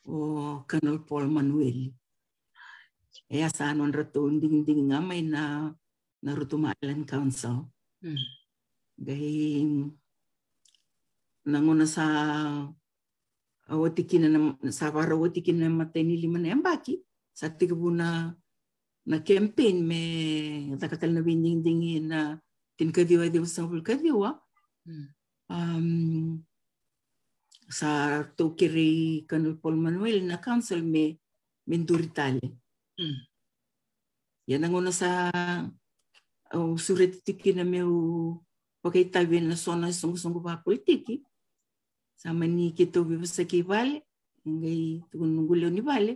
o Colonel Paul Manueli. E a sa nodratou digidigi ga mai na, na Rotuma Island Council. Qai na gauna sa a oti kina na, sa vara oti kina na imatai ni lima na yabaki, sa tekivu na, na campaign me caka tale na veidigidigi na tinikaciwa ciwasagavulu ka ciwa. Sa ratou kerei Colonel Paul Manuel na council me, me duri tale. Ia na gauna sa au sureti tiko kina meu vakaitavi ena so na soqosoqo vakapolitiki, sa mani keitou veivosaki i vale, e qai tukuna noqu lewe ni vale,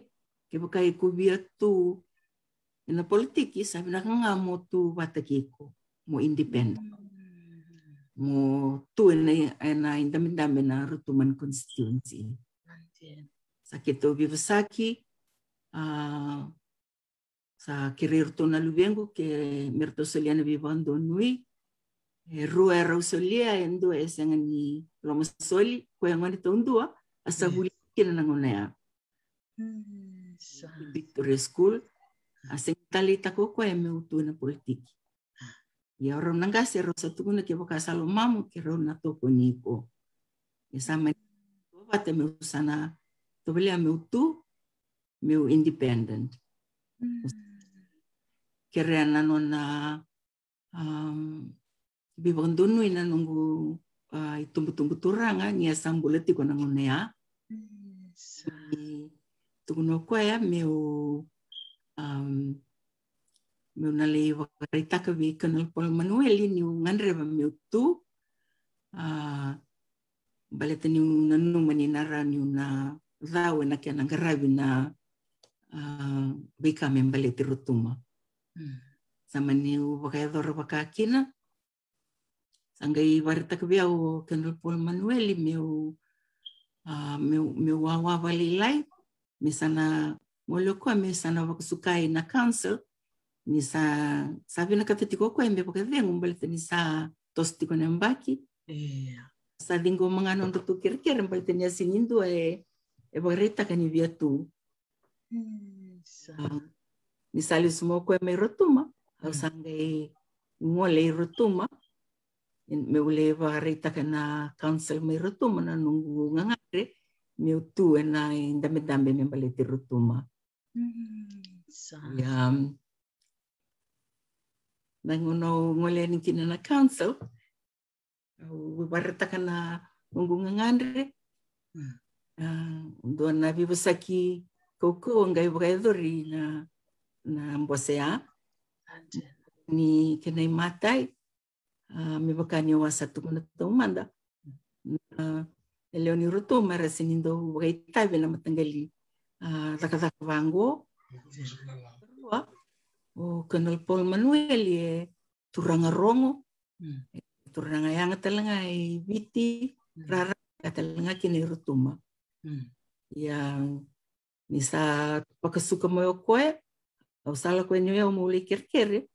kevaka iko via tu ena politiki, sa vinaka ga mo tu vata kei iko, mo independent. Mo tu ena, ena idabedabe na Rotuma constituency. Sa keitou veivosaki, a, sa kerei iratou na luvequ ke me ratou solia na veivakadonui. E rua erau solia, e dua e sega ni lomasoli, koya gone taudua a sa vuli kina na gauna ya. Victoria School, a sega ni taleitaka o koya meu tu ena politiki. Ia o rau na qase rau sa tukuna kevaka sa lomamu ke rau na tokoni iko. Ia sa mani vata meu sa na tovolea meu tu, meu independent. Kerea na nona, um, veivakadonui na noqu a, itubutubu turaga ni a sa bula tiko na gauna ya. Ni tukuna o koya meu, um, meu na lai vakaraitaka vei Colonel Paul Manueli niu gadreva meu tu, a, baleta niu nanuma ni na rawa niu na cau ena kena qaravi na, a, veika me baleti Rotuma. Sa maniu vakayacora vaka kina. Sa qai vakaraitaka vei au o Colonel Paul Manueli meu, a, meu, meu wawa vakalailai, me sa na, gole o koya me sa na vakasukai na council, ni sa, sa vinakata tiko o koya me vakacegu baleta ni sa toso tiko na yabaki. Sa ciqoma ga nodratou kerekere baleta ni a sega ni dua e, e vakaraitaka ni via tu. Ni sa lesu mai o koya mai Rotuma, au sa qai gole i Rotuma meu lai vakaraitaka na council mai Rotuma na noqu gagadre meu tu ena idabedabe me baleti Rotuma. Ia, na gauna au gole yani kina na council, au vakaraitaka na noqu gagadre. A, dua na veivosaki kaukauwa qai vakayacori na, na bose ya. Ni kena imatai, a, me vaka niu a sa tukuna taumada, na lewe ni Rotuma era sega ni dau vakaitavi ena mataqali, a, cakacaka vaqo. Rua, o Colonel Paul Manueli e turaga rogo, e turaga yaga tale ga i Viti, rara tale ga kina i Rotuma. Ia, ni sa vakasuka mai o koya, au sa lako yani o yau meu lai kerekere.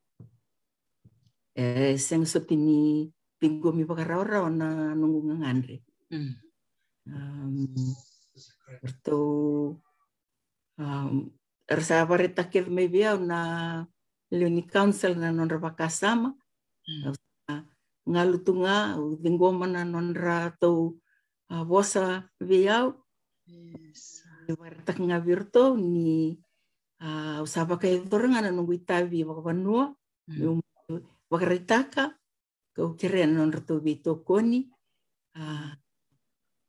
E sega soti ni ciqomi vakarawarawa na noqu gagadre. Am, ratou, am, era sa vakaraitaka kece mai vei au na lewe ni council na nodra vakasama. Au sa galu tu ga, au ciqoma na nodratou, a, vosa vei au. Au vakaraitaka ga vei iratou ni, a, au sa vakayacora ga na noqu itavi vakavanua meu vakaraitaka, kau kerea na nodratou veitokoni. A,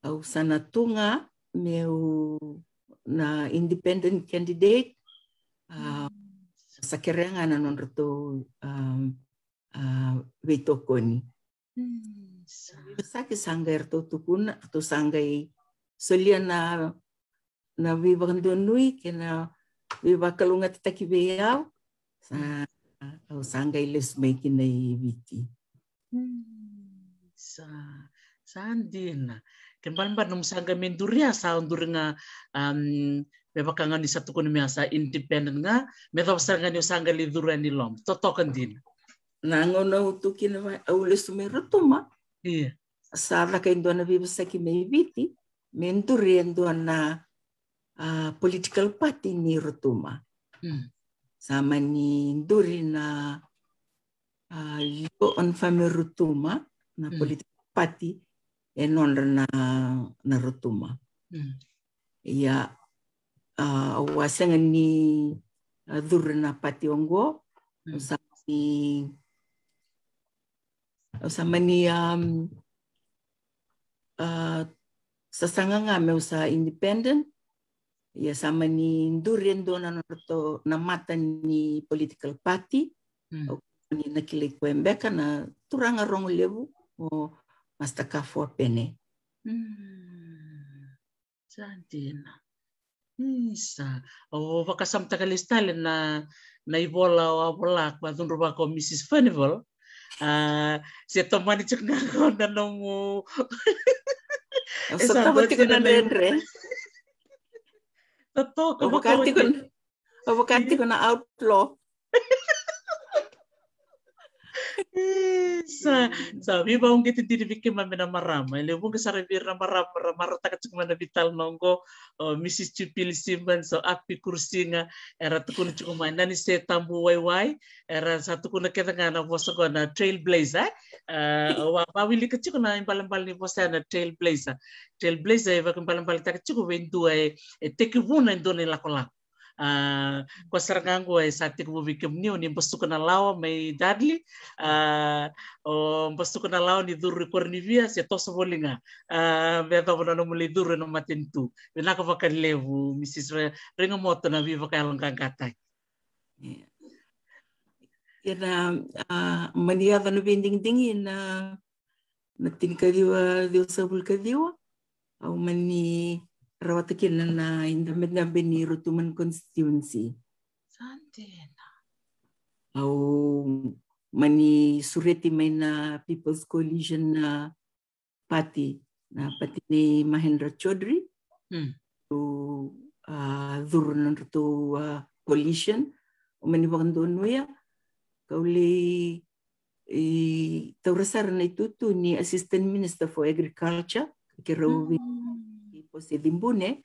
au sa na tu ga meu na independent candidate. A, sa kerea ga na nodratou, a, a, veitokoni. Sa qai ratou tukuna, ratou sa qai solia na, na veivakadonui kei na veivakalougatataki vei au. Sa, au sa qai lesu mai kina i Viti. Sa, sa dina. Ke balebale nomu sa qai mai duri ya, sa duri ga, am, me vaka ga ni sa tukuni mai ya, sa independent ga, me cava sara ga ni o sa qai lai curu yani loma. Totoka dina. Na gauna au tu kina, au lesu mai Rotuma. Sa caka e dua na veivosaki mai Viti me duri e dua na, a, political party ni Rotuma. Sa mani duri na, a, Lio on Fame Rotuma, na political party e nodra na, na Rotuma. Ia, a, au a sega ni, a, curu na party oqo. Au sa mani, au sa mani, am, a, sasaga ga meu sa independent. Ia sa mani duri e dua na nodratou na mata ni political party. Au ni na kilai koya beka na turaga rogo levu o Master Kafua Pene. Sa dina. Isa. Au vakasamataka lesu tale na, na ivola o a vola ko a cudruvaka o Mrs Furnival. A, se tomani tiko ga ko na nomu. Au sa tava tiko na dredre. Totoka. Au vaka tiko na, au vaka tiko na outlaw. Sa, sa veivakauqeti dina vei keimami na marama. E levu ga sara vei ira na marama ra marautaka tiko mai na veitalanoa oqo, o Mrs Jupili Simmons, o Api Kurusiga, era tukuna tiko mai na ni se tabu waiwai, era sa tukuna kece ga na vosa oqo na trailblazer. A, au a wilika tiko na ibalebale ni vosa ya na trailblazer. Trailblazer e vakaibalebaletaka tiko vei dua e, e tekivuna e dua na ilakolako. A, ko sara ga qo e sa tekivu vei kemuni, o ni basuka na lawa mai Dudley, a, o basuka na lawa ni curu i Koronivia, se toso voli ga. A, me yacova na nomu lai curu ena matanitu. Vinaka vakalevu, Mrs Re-, Regamoto, na veivakayaloqaqataki. Ia na, a, mani yaco na veidigidigi na, na tinikaciwa ciwasagavulu kaciwa. Au mani rawata kina na idabedabe ni Rotuma constituency. Sa dina. Au mani sureti mai na People's Coalition na party, na party nei Mahendra Chaudhry. Mm. Au, a, curu na nodratou, a, coalition. Au mani vakadonuya, kau lai, e, taura sara na itutu ni Assistant Minister for Agriculture, keirau vei, mm, Posedi Bune,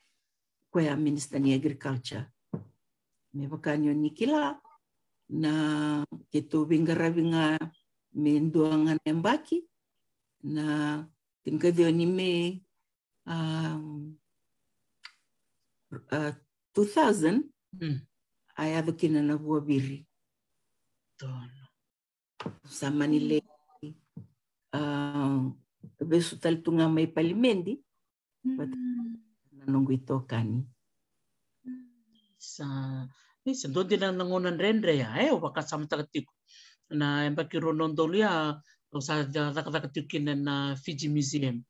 koya Minister ni Agriculture. Me vaka ni o ni kila, na keitou veiqaravi ga me dua ga na yabaki, na tinikaciwa ni Me, um, a, two thousand, mm, a yaco kina na vuaviri. Donu. Sa mani lai, a, vesu tale tu ga mai palimedi, but, mm, na noqu itokani. Sa, e, sa dua dina na gauna dredre ya, e, au vakasamataka tiko. Na yabaki rua na udolu ya, au sa ca-, cakacaka tiko kina na Fiji Museum.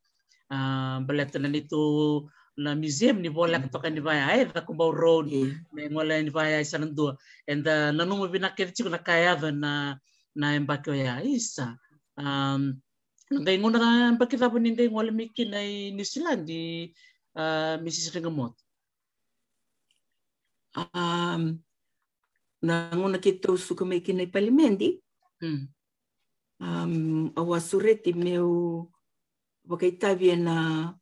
A, baleta na neitou na museum ni voleka toka ni vaya, e, Cakobau Road, mm, me gole ni vaya, e, sa na dua. Eda nanuma vinaka kece tiko na ka e yaco na, na yabaki oya. Isa. Um, na qai gauna yabaki cava ni qai gole mai kina i New Zealand, a, Mrs Regamoto? Um, na gauna keitou suka mai kina i palimedi, mm, um, au a sureti meu vakaitavi ena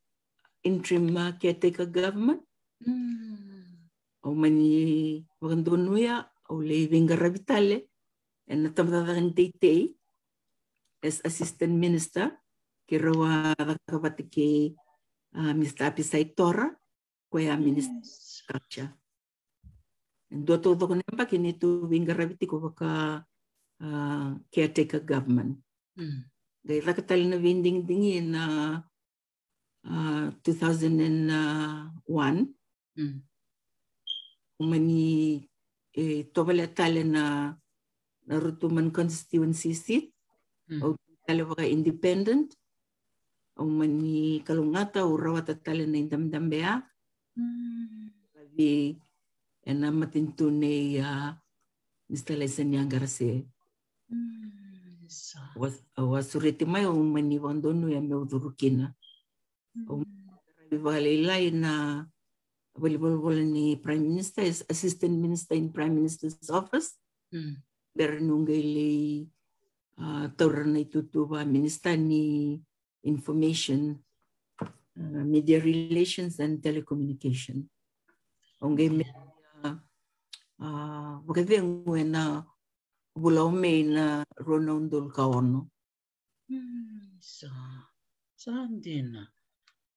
interim, uh, caretaker government. Mm. Au mani vakadonuya, au lai veiqaravi tale ena tabacakacaka ni teitei as assistant minister, keirau a caka vata kei, uh, Mr Apisai Tora, koya, mm, Minister of Culture. E dua taucoko na yabaki neitou veiqaravi tiko vaka, a, caretaker government. Mm. Qai caka tale na veidigidigi ena, a, two thousand and one. Mm. Au mani, e, tovolea tale na, na Rotuma constituency seat. Mm. Au tale vaka independent. Au mani kalougata, au rawata tale na idabedabe ya. Mm. Vei ena matanitu nei, a, Mr Laisenia Qarase. Mm, sa. Au a, au a sureti mai, au mani vakadonuya meu curu kina. Mm. Au qaravi vakalailai na valenivolavola ni Prime Minister, as Assistant Minister in Prime Minister's Office. Mm. Bera niu qai lai, a, taura na itutu vakaminister ni Information, a, Media Relations and Telecommunication. Au qai mai, a, a, vakacegu ena vula o Me ena rua na udolu ka ono. Mm, sa, sa dina.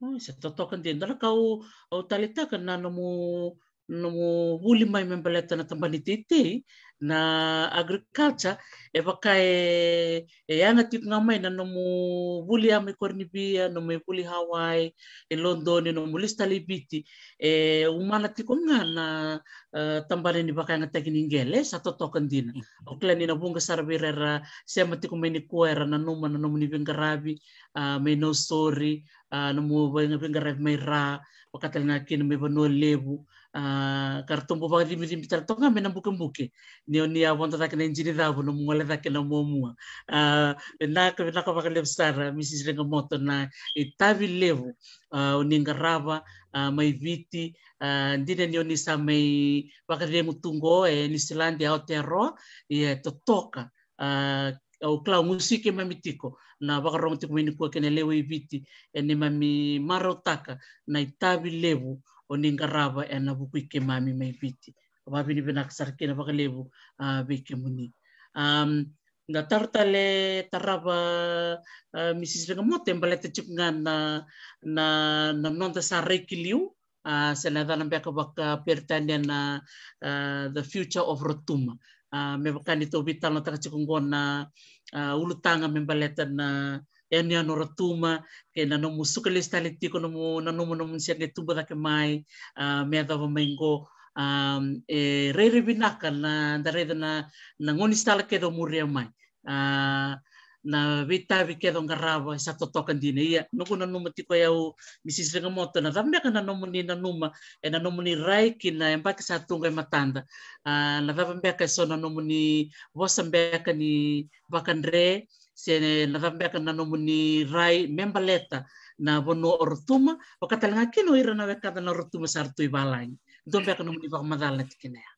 O, sa totoka dina. Dua na ka au, au taleitaka na nomu, nomu vuli mai me baleta na tabana ni teitei, na agriculture, e vaka e, e yaga tiko ga mai na nomu vuli ya mai Koronivia, nomu vuli Hawaii, e Lodoni, nomu lesu tale i Viti, e umana tiko ga na, e, tabana ni vakayagataki ni qele, sa totoka dina. Mm. Au kila ni na vuqa sara vei ira era sema tiko mai nikua era nanuma na nomuni veiqaravi, a, mai Nausori, a, nomu vei-, veiqaravi mai Ra, vaka tale ga kina mai Vanua Levu, a, ka ratou bau vakacibicibi tale toka ga mai Nabukebuke. Ni o ni a vodo cake na Injinicavu, nomu gole cake na Muamua. A, vinaka, vinaka vakalevu sara, Mrs Regamoto, na itavi levu, a, o ni qarava, a, mai Viti, a, dina ni o ni sa mai vakacegu tu qo e Niusiladi, e Aotearoa, ia e totoka, a, au kila au gusuvi keimami tiko na vakarogo tiko mai nikua kei na lewe i Viti, e neimami marautaka na itavi levu o ni qarava ena vuku i keimami mai Viti. Vakavinavinaka sara kina vakalevu, a, vei kemuni. Am, da taro tale, tarava, a, Mrs Regamoto, e baleta tiko ga na, na, na noda sa rai ki liu, a, se na yacana beka vakaperitania na, a, the future of Rotuma. A, me vaka ni tou veitalanoataka tiko oqo na, a, ulutaga me baleta na yanuyanu o Rotuma, kei na nomu suka lesu tale tiko, nomu, na nomu, nomu sega ni tubu cake mai, a, me yacova mai oqo, a, e rairai vinaka na da raica na, na gaunisala kece o muria mai. A, na veitavi kece o qarava, e sa totoka dina. Ia, noqu nanuma tiko o yau, Mrs Regamoto, na cava beka na nomuni nanuma ena nomuni rai ki na yabaki sa tu qo e matada? A, na cava beka eso na nomuni vosa beka ni vakadre, se na cava beka na nomuni rai me baleta na vanua o Rotuma, vaka tale ga kina o ira na wekada na Rotuma sa ra tu i valagi? Dua beka nomuni vakamacala na tikina ya.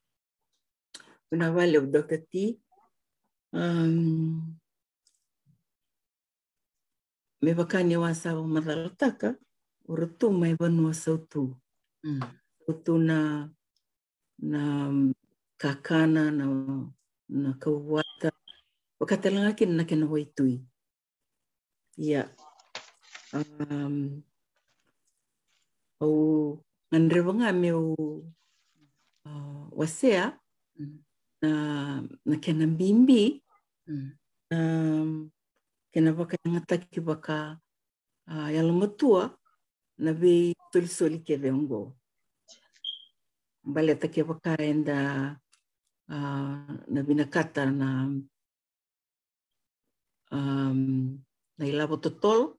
Vinaka vakalevu, Doctor T. Um, me vaka ni au a sa vakamacalataka, o Rotuma e vanua sautu. Mm. Sautu na, na kakana, na, na kauvata, vaka tale ga kina na kena waitui. Ia, um, au gadreva ga meu, a, wasea, mm, na, na kena bibi, mm, na kena vakayagataki vaka, a, yalomatua na veisolisoli kece oqo. Baleta kevaka eda, a, na vinakata na, um, na ilavo totolo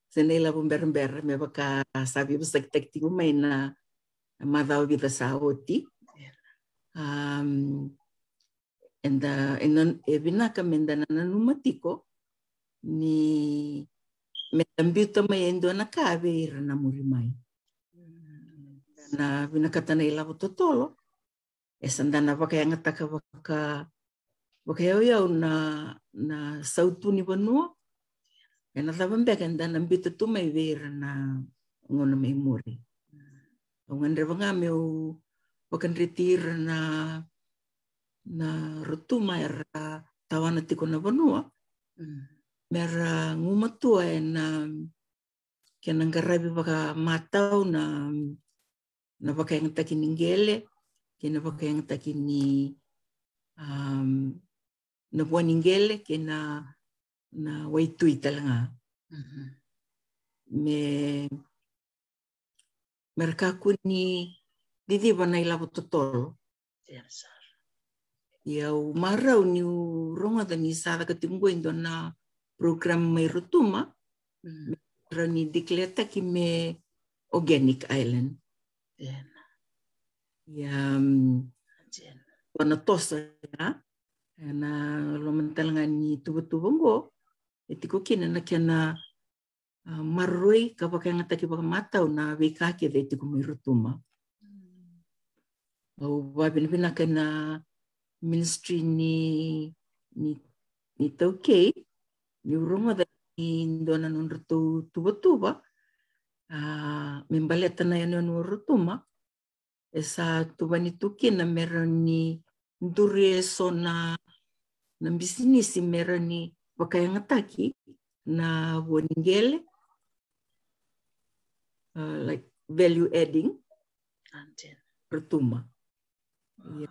se na ilavo berabera, me vaka sa veivosakitaki tiko mai na macawa vica sa oti. Um, eda, e non-, e vinaka meda na nanuma tiko ni meda biuta mai e dua na ka vei ira na muri mai. Na vinakata na ilavo totolo, e sa da na vakayagataka vaka, vakayauyau na, na sautu ni vanua, ena cava beka eda na biuta tu mai vei ira na gauna mai muri. Au gadreva ga meu vakadreti ira na, na Rotuma era tawana tiko na vanua, mm, mera gumatua ena kena qaravi vakamatau na, na vakayagataki ni qele, kei na vakayagataki ni, um, na vua ni qele, kei na, na waitui tale ga. Mhm. Me, mera kakua ni ciciva na ilavo totolo. Yes, sir. Ia au marau niu rogoca ni sa caka tiko qo e dua na program mai Rotuma, mm, me marau ni declare-taki me organic island. Ena. Ia, um, ena toso ya, ena loma tale ga ni tuvatuva qo, e tiko kina na kena, a, maroroi ka vakayagataki vakamatau na veika kece e tiko mai Rotuma. Mm. Au vavinavinaka na ministry ni, ni, ni taukei, niu rogoca ni dua na nodratou tuvatuva, a, me baleta na yanuyanu o Rotuma, e sa tuvani tu kina me rawa ni duri eso na, na bisinisi me rawa ni vakayagataki na vua ni qele, uh, like value adding. Rotuma. Ia,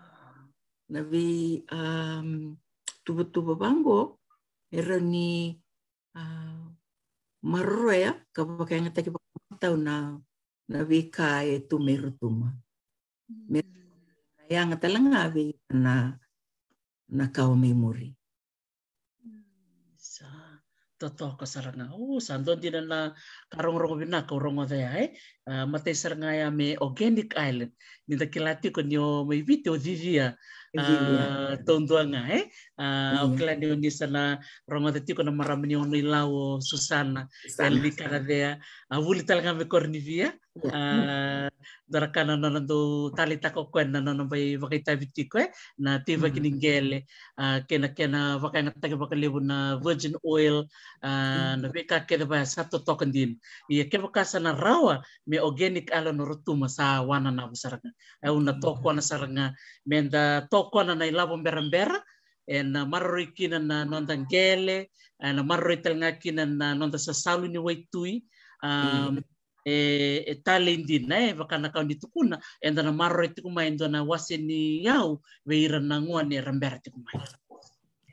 na vei, um, tuvatuva vaqo e rawa ni, uh, maroroya ka vakayagataki vakamatau na, na veika e tu mai Rotuma. Me, mm, yaga tale ga vei na, na kawa mai muri. Sa totoka sara ga. O, sa dua dina na ka rogorogo vinaka au rogoca ya, e? A, matai sara ga ya me organic island. Ni da kila tiko ni o mai Viti o cicia, a, cicia, taudua ga, e? A, au kila ni o ni sa na rogoca tiko na marama ni Ono i Lau, o Susana. Susana. Eli Karacea. A, vuli tale ga me Koronivia. A, dua na ka na nona dau taleitaka o koya na nona bai vakaitavi tiko, e, na teivaki ni qele, a, kei na kena vakayagataki vakalevu na virgin oil, a, na veika kece vaya sa totoka dina. Ia kevaka sa na rawa me organic island o Rotuma, sa wananavu sara ga. Au na tokona sara ga meda tokona na ilavo berabera, ena maroroi kina na noda qele, ena maroroi tale ga kina na noda sasalu ni waitui, a, e, e talei dina, e vaka na ka o ni tukuna, eda na maroroi tiko mai e dua na wase ni yau vei ira na gone era bera tiko mai.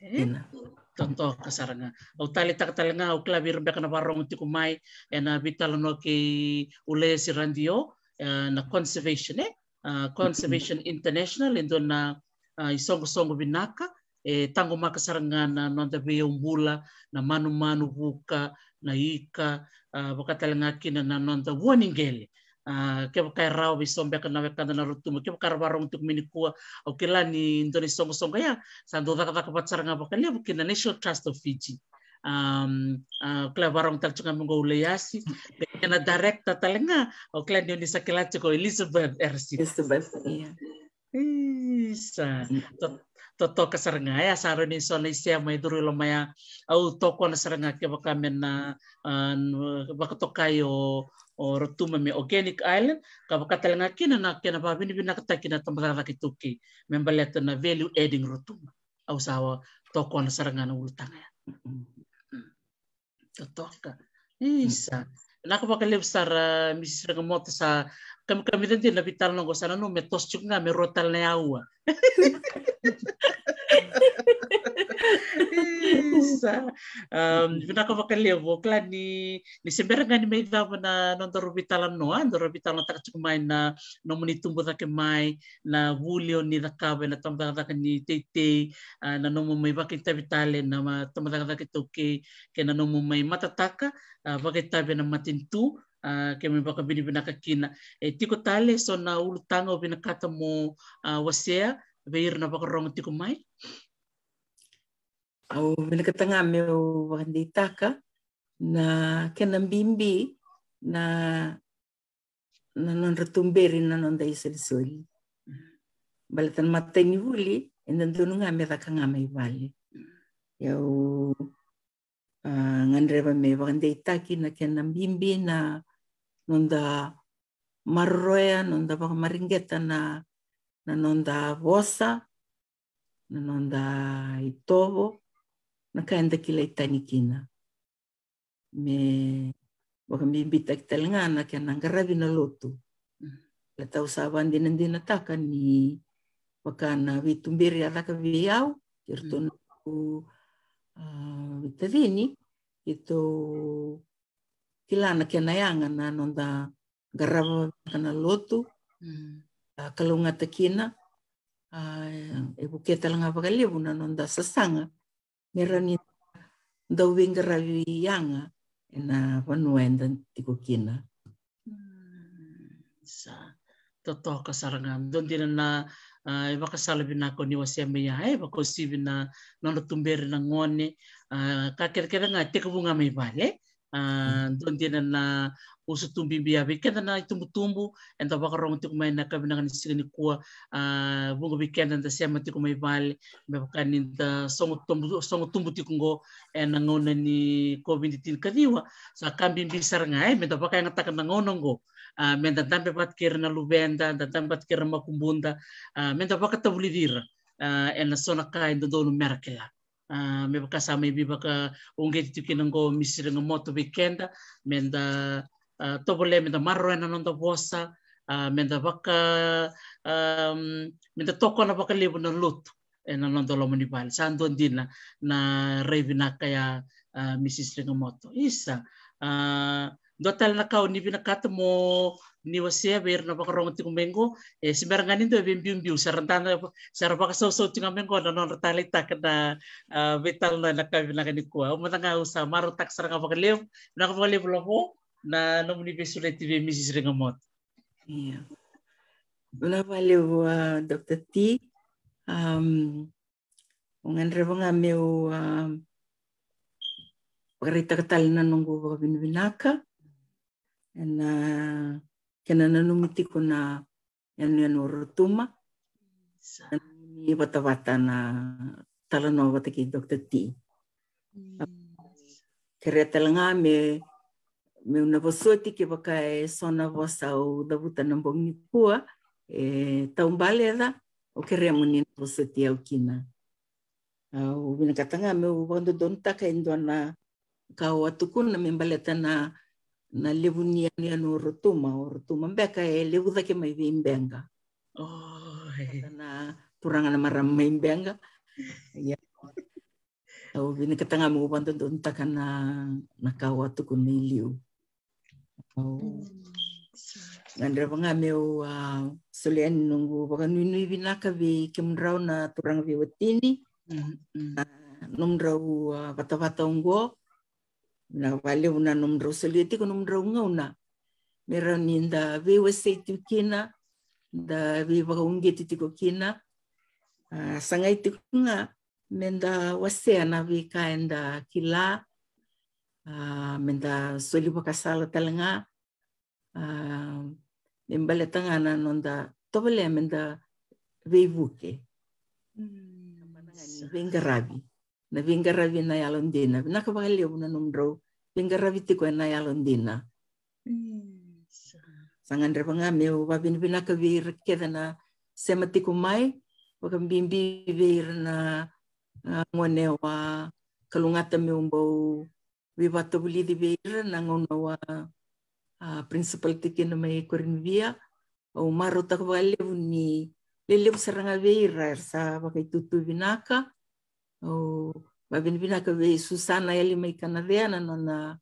E? Ina. Totoka sara ga. Au taleitaka tale ga, au kila vei ira beka na vakarorogo tiko mai ena veitalanoa kei Uleasi Radio, e, na Conservation, e? A, Conservation International, e dua na, a, isoqosoqo vinaka, e taqomaka sara ga na noda veiyau bula, na manumanu, vuka, na ika, a, vaka tale ga kina na noda vua ni qele. A, kevaka e rawa vei so beka na wekada na Rotuma, kevaka era vakarorogo tiko mai nikua, au kila ni dua na isoqosoqo ya sa dau cakacaka vata sara ga vakalevu kina National Trust of Fiji. Um, a, au kila vakarorogo tale tiko ga mai qo Uleasi, kei na director tale ga, au kila ni o ni sa kila tiko, Elizabeth Erasiti. Elizabeth, ia. Isa. Mm. To-, totoka sara ga, e, a sa rawa ni so na isema e curu i loma ya. Au tokona sara ga kevaka me na, a, n-, vakatokai o, o Rotuma me organic island, ka vaka tale ga kina na kena vakavinavinakataki na tabacakacaka iTaukei me baleta na value adding Rotuma. Au sa tokona sara ga na ulutaga ya. Mm. Totoka. Isa. Vinaka vakalevu sara, Mrs Regamoto, sa kamikamica dina na veitalanoa qo, sa nanuma me toso tiko ga me rua tale na aua. Isa. Um, vinaka vakalevu, au kila ni, ni se bera ga ni mai cava na nodaru veitalanoa, daru veitalanoataka tiko mai na nomuni tubu cake mai, na vuli o ni cakava ena tabacakacaka ni teitei, a, na nomu mai vakaitavi tale na ma-, tabacakacaka iTaukei, kei na nomu mai matataka, a, vakaitavi ena matanitu, a, keimami vakavinavinaka kina. E tiko tale eso na ulutaga o vinakata mo, a, wasea vei ira na vakarorogo tiko mai? Au vinakata ga meu vakadeitaka na kena bibi na na nodra tuberi na noda isolisoli. Baleta na matai ni vuli, e dodonu ga me caka ga mai vale. Au, a, gadreva me vakadeitaki na kena bibi na noda maroroya, noda vakamareqeta na, na noda vosa, na noda itovo, na ka eda kilai tani kina. Me vakabibitaki tale ga na kena qaravi na lotu. Mm. Baleta au sa vakadinadinataka ni vaka na veituberi a caka vei au, kei ratou, mm, na, a, veitacini, keitou kila na kena yaga na noda qarava vaka na lotu, mm, a, kalougata kina, a, e vukea tale ga vakalevu na noda sasaga me rawa ni dau veiqaravi yaga ena vanua eda tiko kina. Mm, sa totoka sara ga. Dua dina na, a, ivakasala vinaka o ni wasea mai ya, e, vakauasivi na nodra tuberi na gone, a, ka kecekece ga e tekivu ga mai vale. A, mm, dua dina na usutu bibi ya vei keda na itubutubu eda vakarorogo tiko mai ena yakavi vinaka ni siga nikua. A, vuqa vei keda eda sema tiko mai vale me vaka ni da sogo tubu, sogo tubu tiko qo ena gauna ni COVID tinikaciwa. Sa ka bibi sara ga, e, meda vakayagataka na gauna qo. A, meda dabe vata kei ira na luveda, da dabe vata kei ira na makubuda, a, meda vakatavulici ira, a, ena so na ka e dodonu mera kila. A, me vaka sa mai veivakauqeti tiko kina qo Mrs Regamoto vei keda, meda, a, tovolea meda maroroya na noda vosa, a, meda vaka, am, meda tokona vakalevu na lotu ena noda loma ni vale. Sa dua dina na rai vinaka ya, a, Mrs Regamoto. Isa, a, dua tale na ka o ni vinakata mo ni wasea vei ira na vakarorogo tiko mai qo, e, se bera ga ni dua e veibiubiu, sa ra dada, sa ra vakasausau tiko ga mai qo na nodra taleitaka na, a, veitalanoa ena yakavi vinaka nikua. Au mada ga au sa marautaka sara ga vakalevu, vinaka vakalevu Lavo, na nomuni veisureti vei Mrs Regamoto. Ia. Vinaka vakalevu, a, Doctor T. Am, au gadreva ga meu, am, vakaraitaka tale na noqu vakavinavinaka ena kena nanumi tiko na yanuyanu o Rotuma. Sa. Ni vatavata na talanoa vata kei Doctor T. Mm. Kerea tale ga me, meu na vosoti kevaka e so na vosa au cavuta na bogi nikua e taubale ca, au kerea mo ni na vosoti au kina. Au vinakata ga meu vakadodonutaka e dua na ka au a tukuna me baleta na, na levu ni yanuyanu o Rotuma, o Rotuma beka e levu cake mai vei Beqa. Oi. Na turaga na marama mai Beqa. Ia. Au vinakata ga meu vakadodonutaka na, na ka au a tukuna i liu. Au gadreva ga meu, a, solia yani noqu vakanuinui vinaka vei kemudrau na turaga veiwatini. Mm, mm. A, nomudrau, a, vatavata oqo. Vinaka vakalevu na nomudrau solia tiko nomudrau gauna me rawa ni da veiwasei tiko kina, da veivakauqeti tiko kina. A, sagai tiko ga me da wasea na veika eda kila, a, me da soli vakasala tale ga, a, me baleta ga na noda tovolea me da veivuke. Mm. Veiqaravi. Na veiqaravi ena yalodina. Vinaka vakalevu na nomudrau veiqaravi tiko ena yalodina. Mm. Sa- Sa gadreva ga meu vakavinavinaka vei ira kece na sema tiko mai, vakabibi vei ira na, a, gone au a kalougata meu bau veivakavulici vei ira na gauna au a, a, principal tiko kina mai Korinivia. Au marautaka vakalevu ni lelevu sara ga vei ira era sa vakaitutu vinaka. Au vakavinavinaka vei Susana Yali mai Kanacea na nona,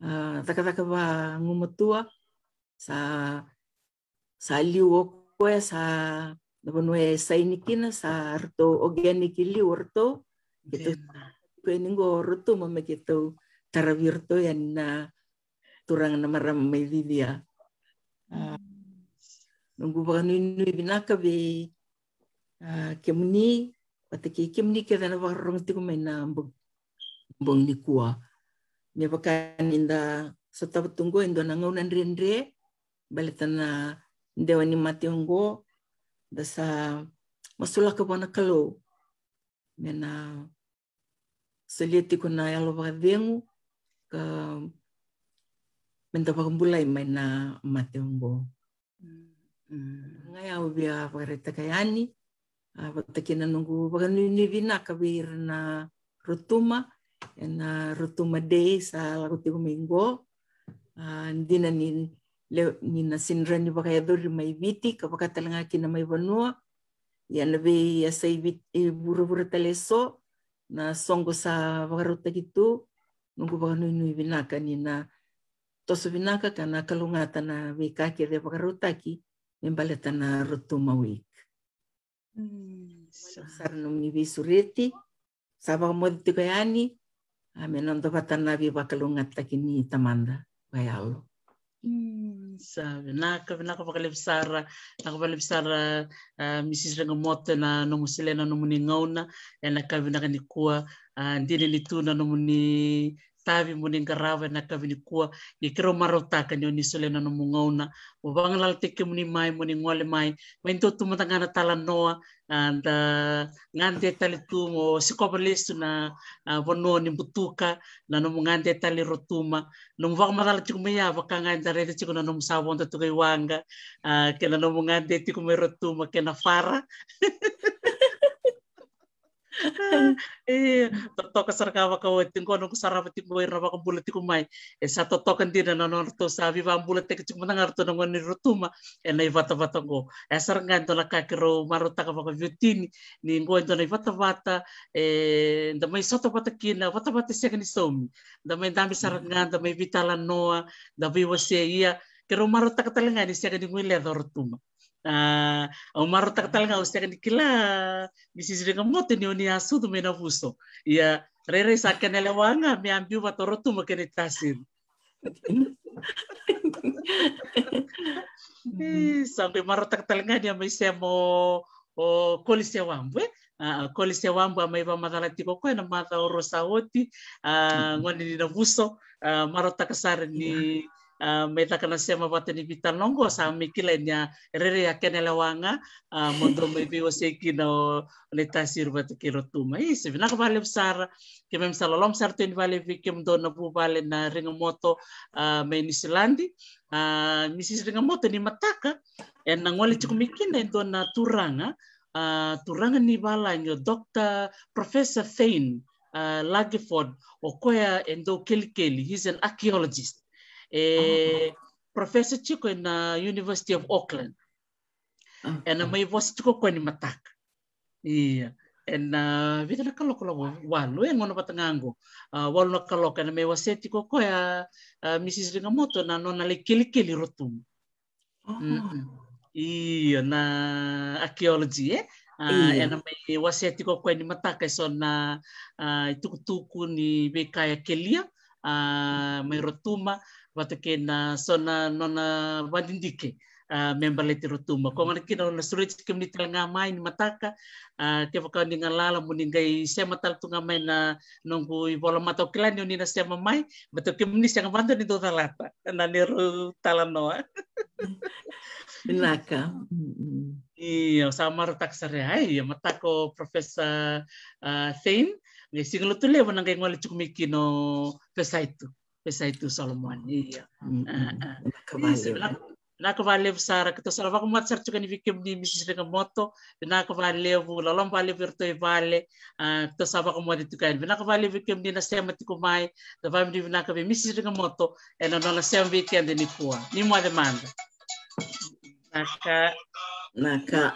a, cakacaka vagumatua. Sa, sa liu o koya, sa na vanua e saini kina, sa ratou organic liu o ratou. Keitou, koya ni qo o Rotuma me keitou taravi iratou yani na turaga na marama mai Vivia. A, noqu vakanuinui vinaka vei, a, kemuni, vata kei kemuni kece na vakarorogo tiko mai na bogi, bogi nikua. Me vaka ni da sotava tu qo e dua na gauna dredre, baleta na dewa ni mate oqo, da sa masulaka vua na Kalou me na solia tiko na yalo vakacegu ka me da vakabulai mai na mate oqo. Mm. Ga yau via vakaraitaka yani, a, vata kei na noqu vakanuinui vinaka vei ira na Rotuma ena Rotuma Day sa lako tiko mai qo. A, dina ni le, ni na sega ni vakayacori mai Viti ka vaka tale ga kina mai vanua. Ia na veiyasai Viti, e, vuravura tale eso, na soqo sa vakarautaki tu, noqu vakanuinui vinaka ni na toso vinaka ka na kalougata na veika kece vakarautaki me baleta na Rotuma Week. Mm, sa- Sara nomuni veisureti, sa vakamoce tiko yani, a, me noda vata na veivakalougatataki ni Tamada vakayalo. Mm, sa vinaka, vinaka vakalevu sara, vinaka vakalevu sara, a, Mrs Regamoto, na nomu solia na nomuni gauna ena ka vinaka nikua, a, dina ni tu na nomuni tavi mo ni qarava ena ka vinikua. Ia keirau marautaka ni o ni solia na nomu gauna mo vagalalataki kemuni mai, mo ni gole mai, mai dua tu mada ga na talanoa, a, da gade tale tu mo sikova lesu na, a, vanua ni butuka, na nomu gade tale Rotuma. Nomu vakamacala tiko mai ya, vaka ga eda raica tiko na nomu sa vodo tu kai waqa, a, kei na nomu gade tiko mai Rotuma kei na fara. E, totoka sara ga vakaoti qo, noqu sarava tiko ira na vakabula tiko mai. E sa totoka dina na nodratou sa veivakabulataki tiko mada ga ratou na gone ni Rotuma ena ivatavata qo. E sara ga e dua na ka keirau marautaka vakaveiwatini, ni qo e dua na ivatavata, e, da mai sota vata kina, vatavata e sega ni saumi. Da mai dabe sara ga, da mai veitalanoa, da veiwasei, ia keirau marautaka tale ga ni sega ni guileca o Rotuma. A, au marautaka tale ga, au sega ni kila, Mrs Regamoto, ni o ni a sucu mai Navuso. Ia rairai sa kena lewa ga me a biu vata o Rotuma kei na iTasiri. E, sa qai marautaka tale ga ni a mai sema o, o Kolisi Wabu, e? A, Kolisi Wabu a mai vakamacala tiko o koya na macawa rua sa oti, a, gone ni Navuso, a, marautaka sara ni, a, mai caka na sema vata ni veitalanoa qo, sa mai kila ni a rairai a kena lewa ga, a, mo dou mai veiwasei kina o, o na iTasiri vata kei Rotuma. Isa, vinaka vakalevu sara, keimami sa loloma sara tu yani vakalevu vei kemudou na vuvale na Regamoto, a, mai Niusiladi. A, Mrs Regamoto, ni mataka ena gole tiko mai kina e dua na turaga, a, turaga ni valagi o Doctor Professor Thane, a, Langford, o koya e dau kelikeli, he's an archaeologist. E professor tiko ena University of Auckland. Ena mai vosa tiko o koya ni mataka. Ia. Ena vica na kaloko, lavo walu, e gauna vata ga oqo. A, walu na kaloko, ena mai wasea tiko o koya, a, Mrs Rigamoto, na nona lai kelikeli Rotuma. Io, na archaeology, e? A, ena mai wasea tiko o koya ni mataka eso na, a, itukutuku ni veika e kelia, a, mai Rotuma, vata kei na so na nona vadidike, a, me baleti Rotuma. Ko gona kina na sureti kemuni tale ga mai ni mataka, a, kevaka ni galala mo ni qai sema tale tu ga mai na noqu ivola mata, au kila ni o ni na sema mai, vata kemuni sega vata ni dou calata na neirau talanoa. Vinaka. Io, sa marautaka sara ya. Ai, ia mataka o Professor, a, Thane, qai Siga Lotulevu na qai gole tiko mai kina o Fesaitu. Fesaitu Solomon. Io. Vinaka vakalevu sara, keitou sa vakamoce sara tiko yani vei kemuni Mrs Rigamoto. Vinaka vakalevu, loloma vakalevu iratou i vale. A, keitou sa vakamoce tiko yani. Vinaka vakalevu vei kemuni na sema tiko mai. Da vakavinavinaka vei Mrs Rigamoto ena nona sema vei keda nikua. Ni moce mada. Vinaka. Vinaka.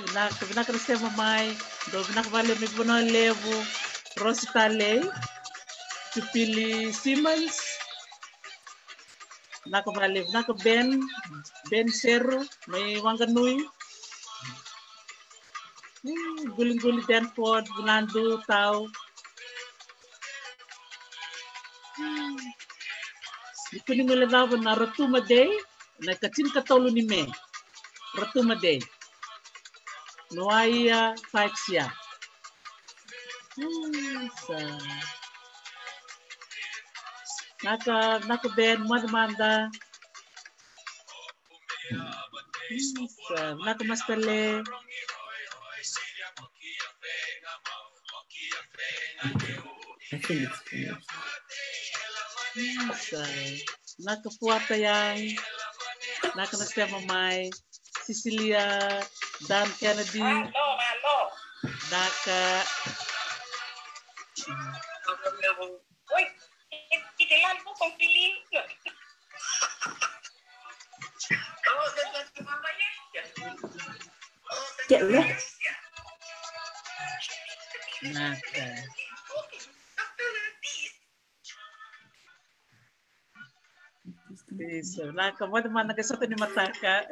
Vinaka, vinaka na sema mai. Dou vinaka vakalevu mai Vanua Levu. Rosi Talei, Jupili Simmons. Vinaka vakalevu, vinaka Ben, Ben Seru mai Wanganui. Guliguli Danford, Vinadu Tau. Ni kua ni guilecava na Rotuma Day, na ikatinikatolu ni Me. Rotuma Day. Noaia Faixia. Sa. Vinaka, vinaka Ben, moce mada. Sa, vinaka Master Le. Sa, vinaka Fuata Yang. Vinaka na sema mai. Cecilia Dan Kennedy. Vinaka. Oi, e, e te lalo ko Filino. Ke le? Vinaka. Eso, vinaka, moce mada na qai sota ni mataka.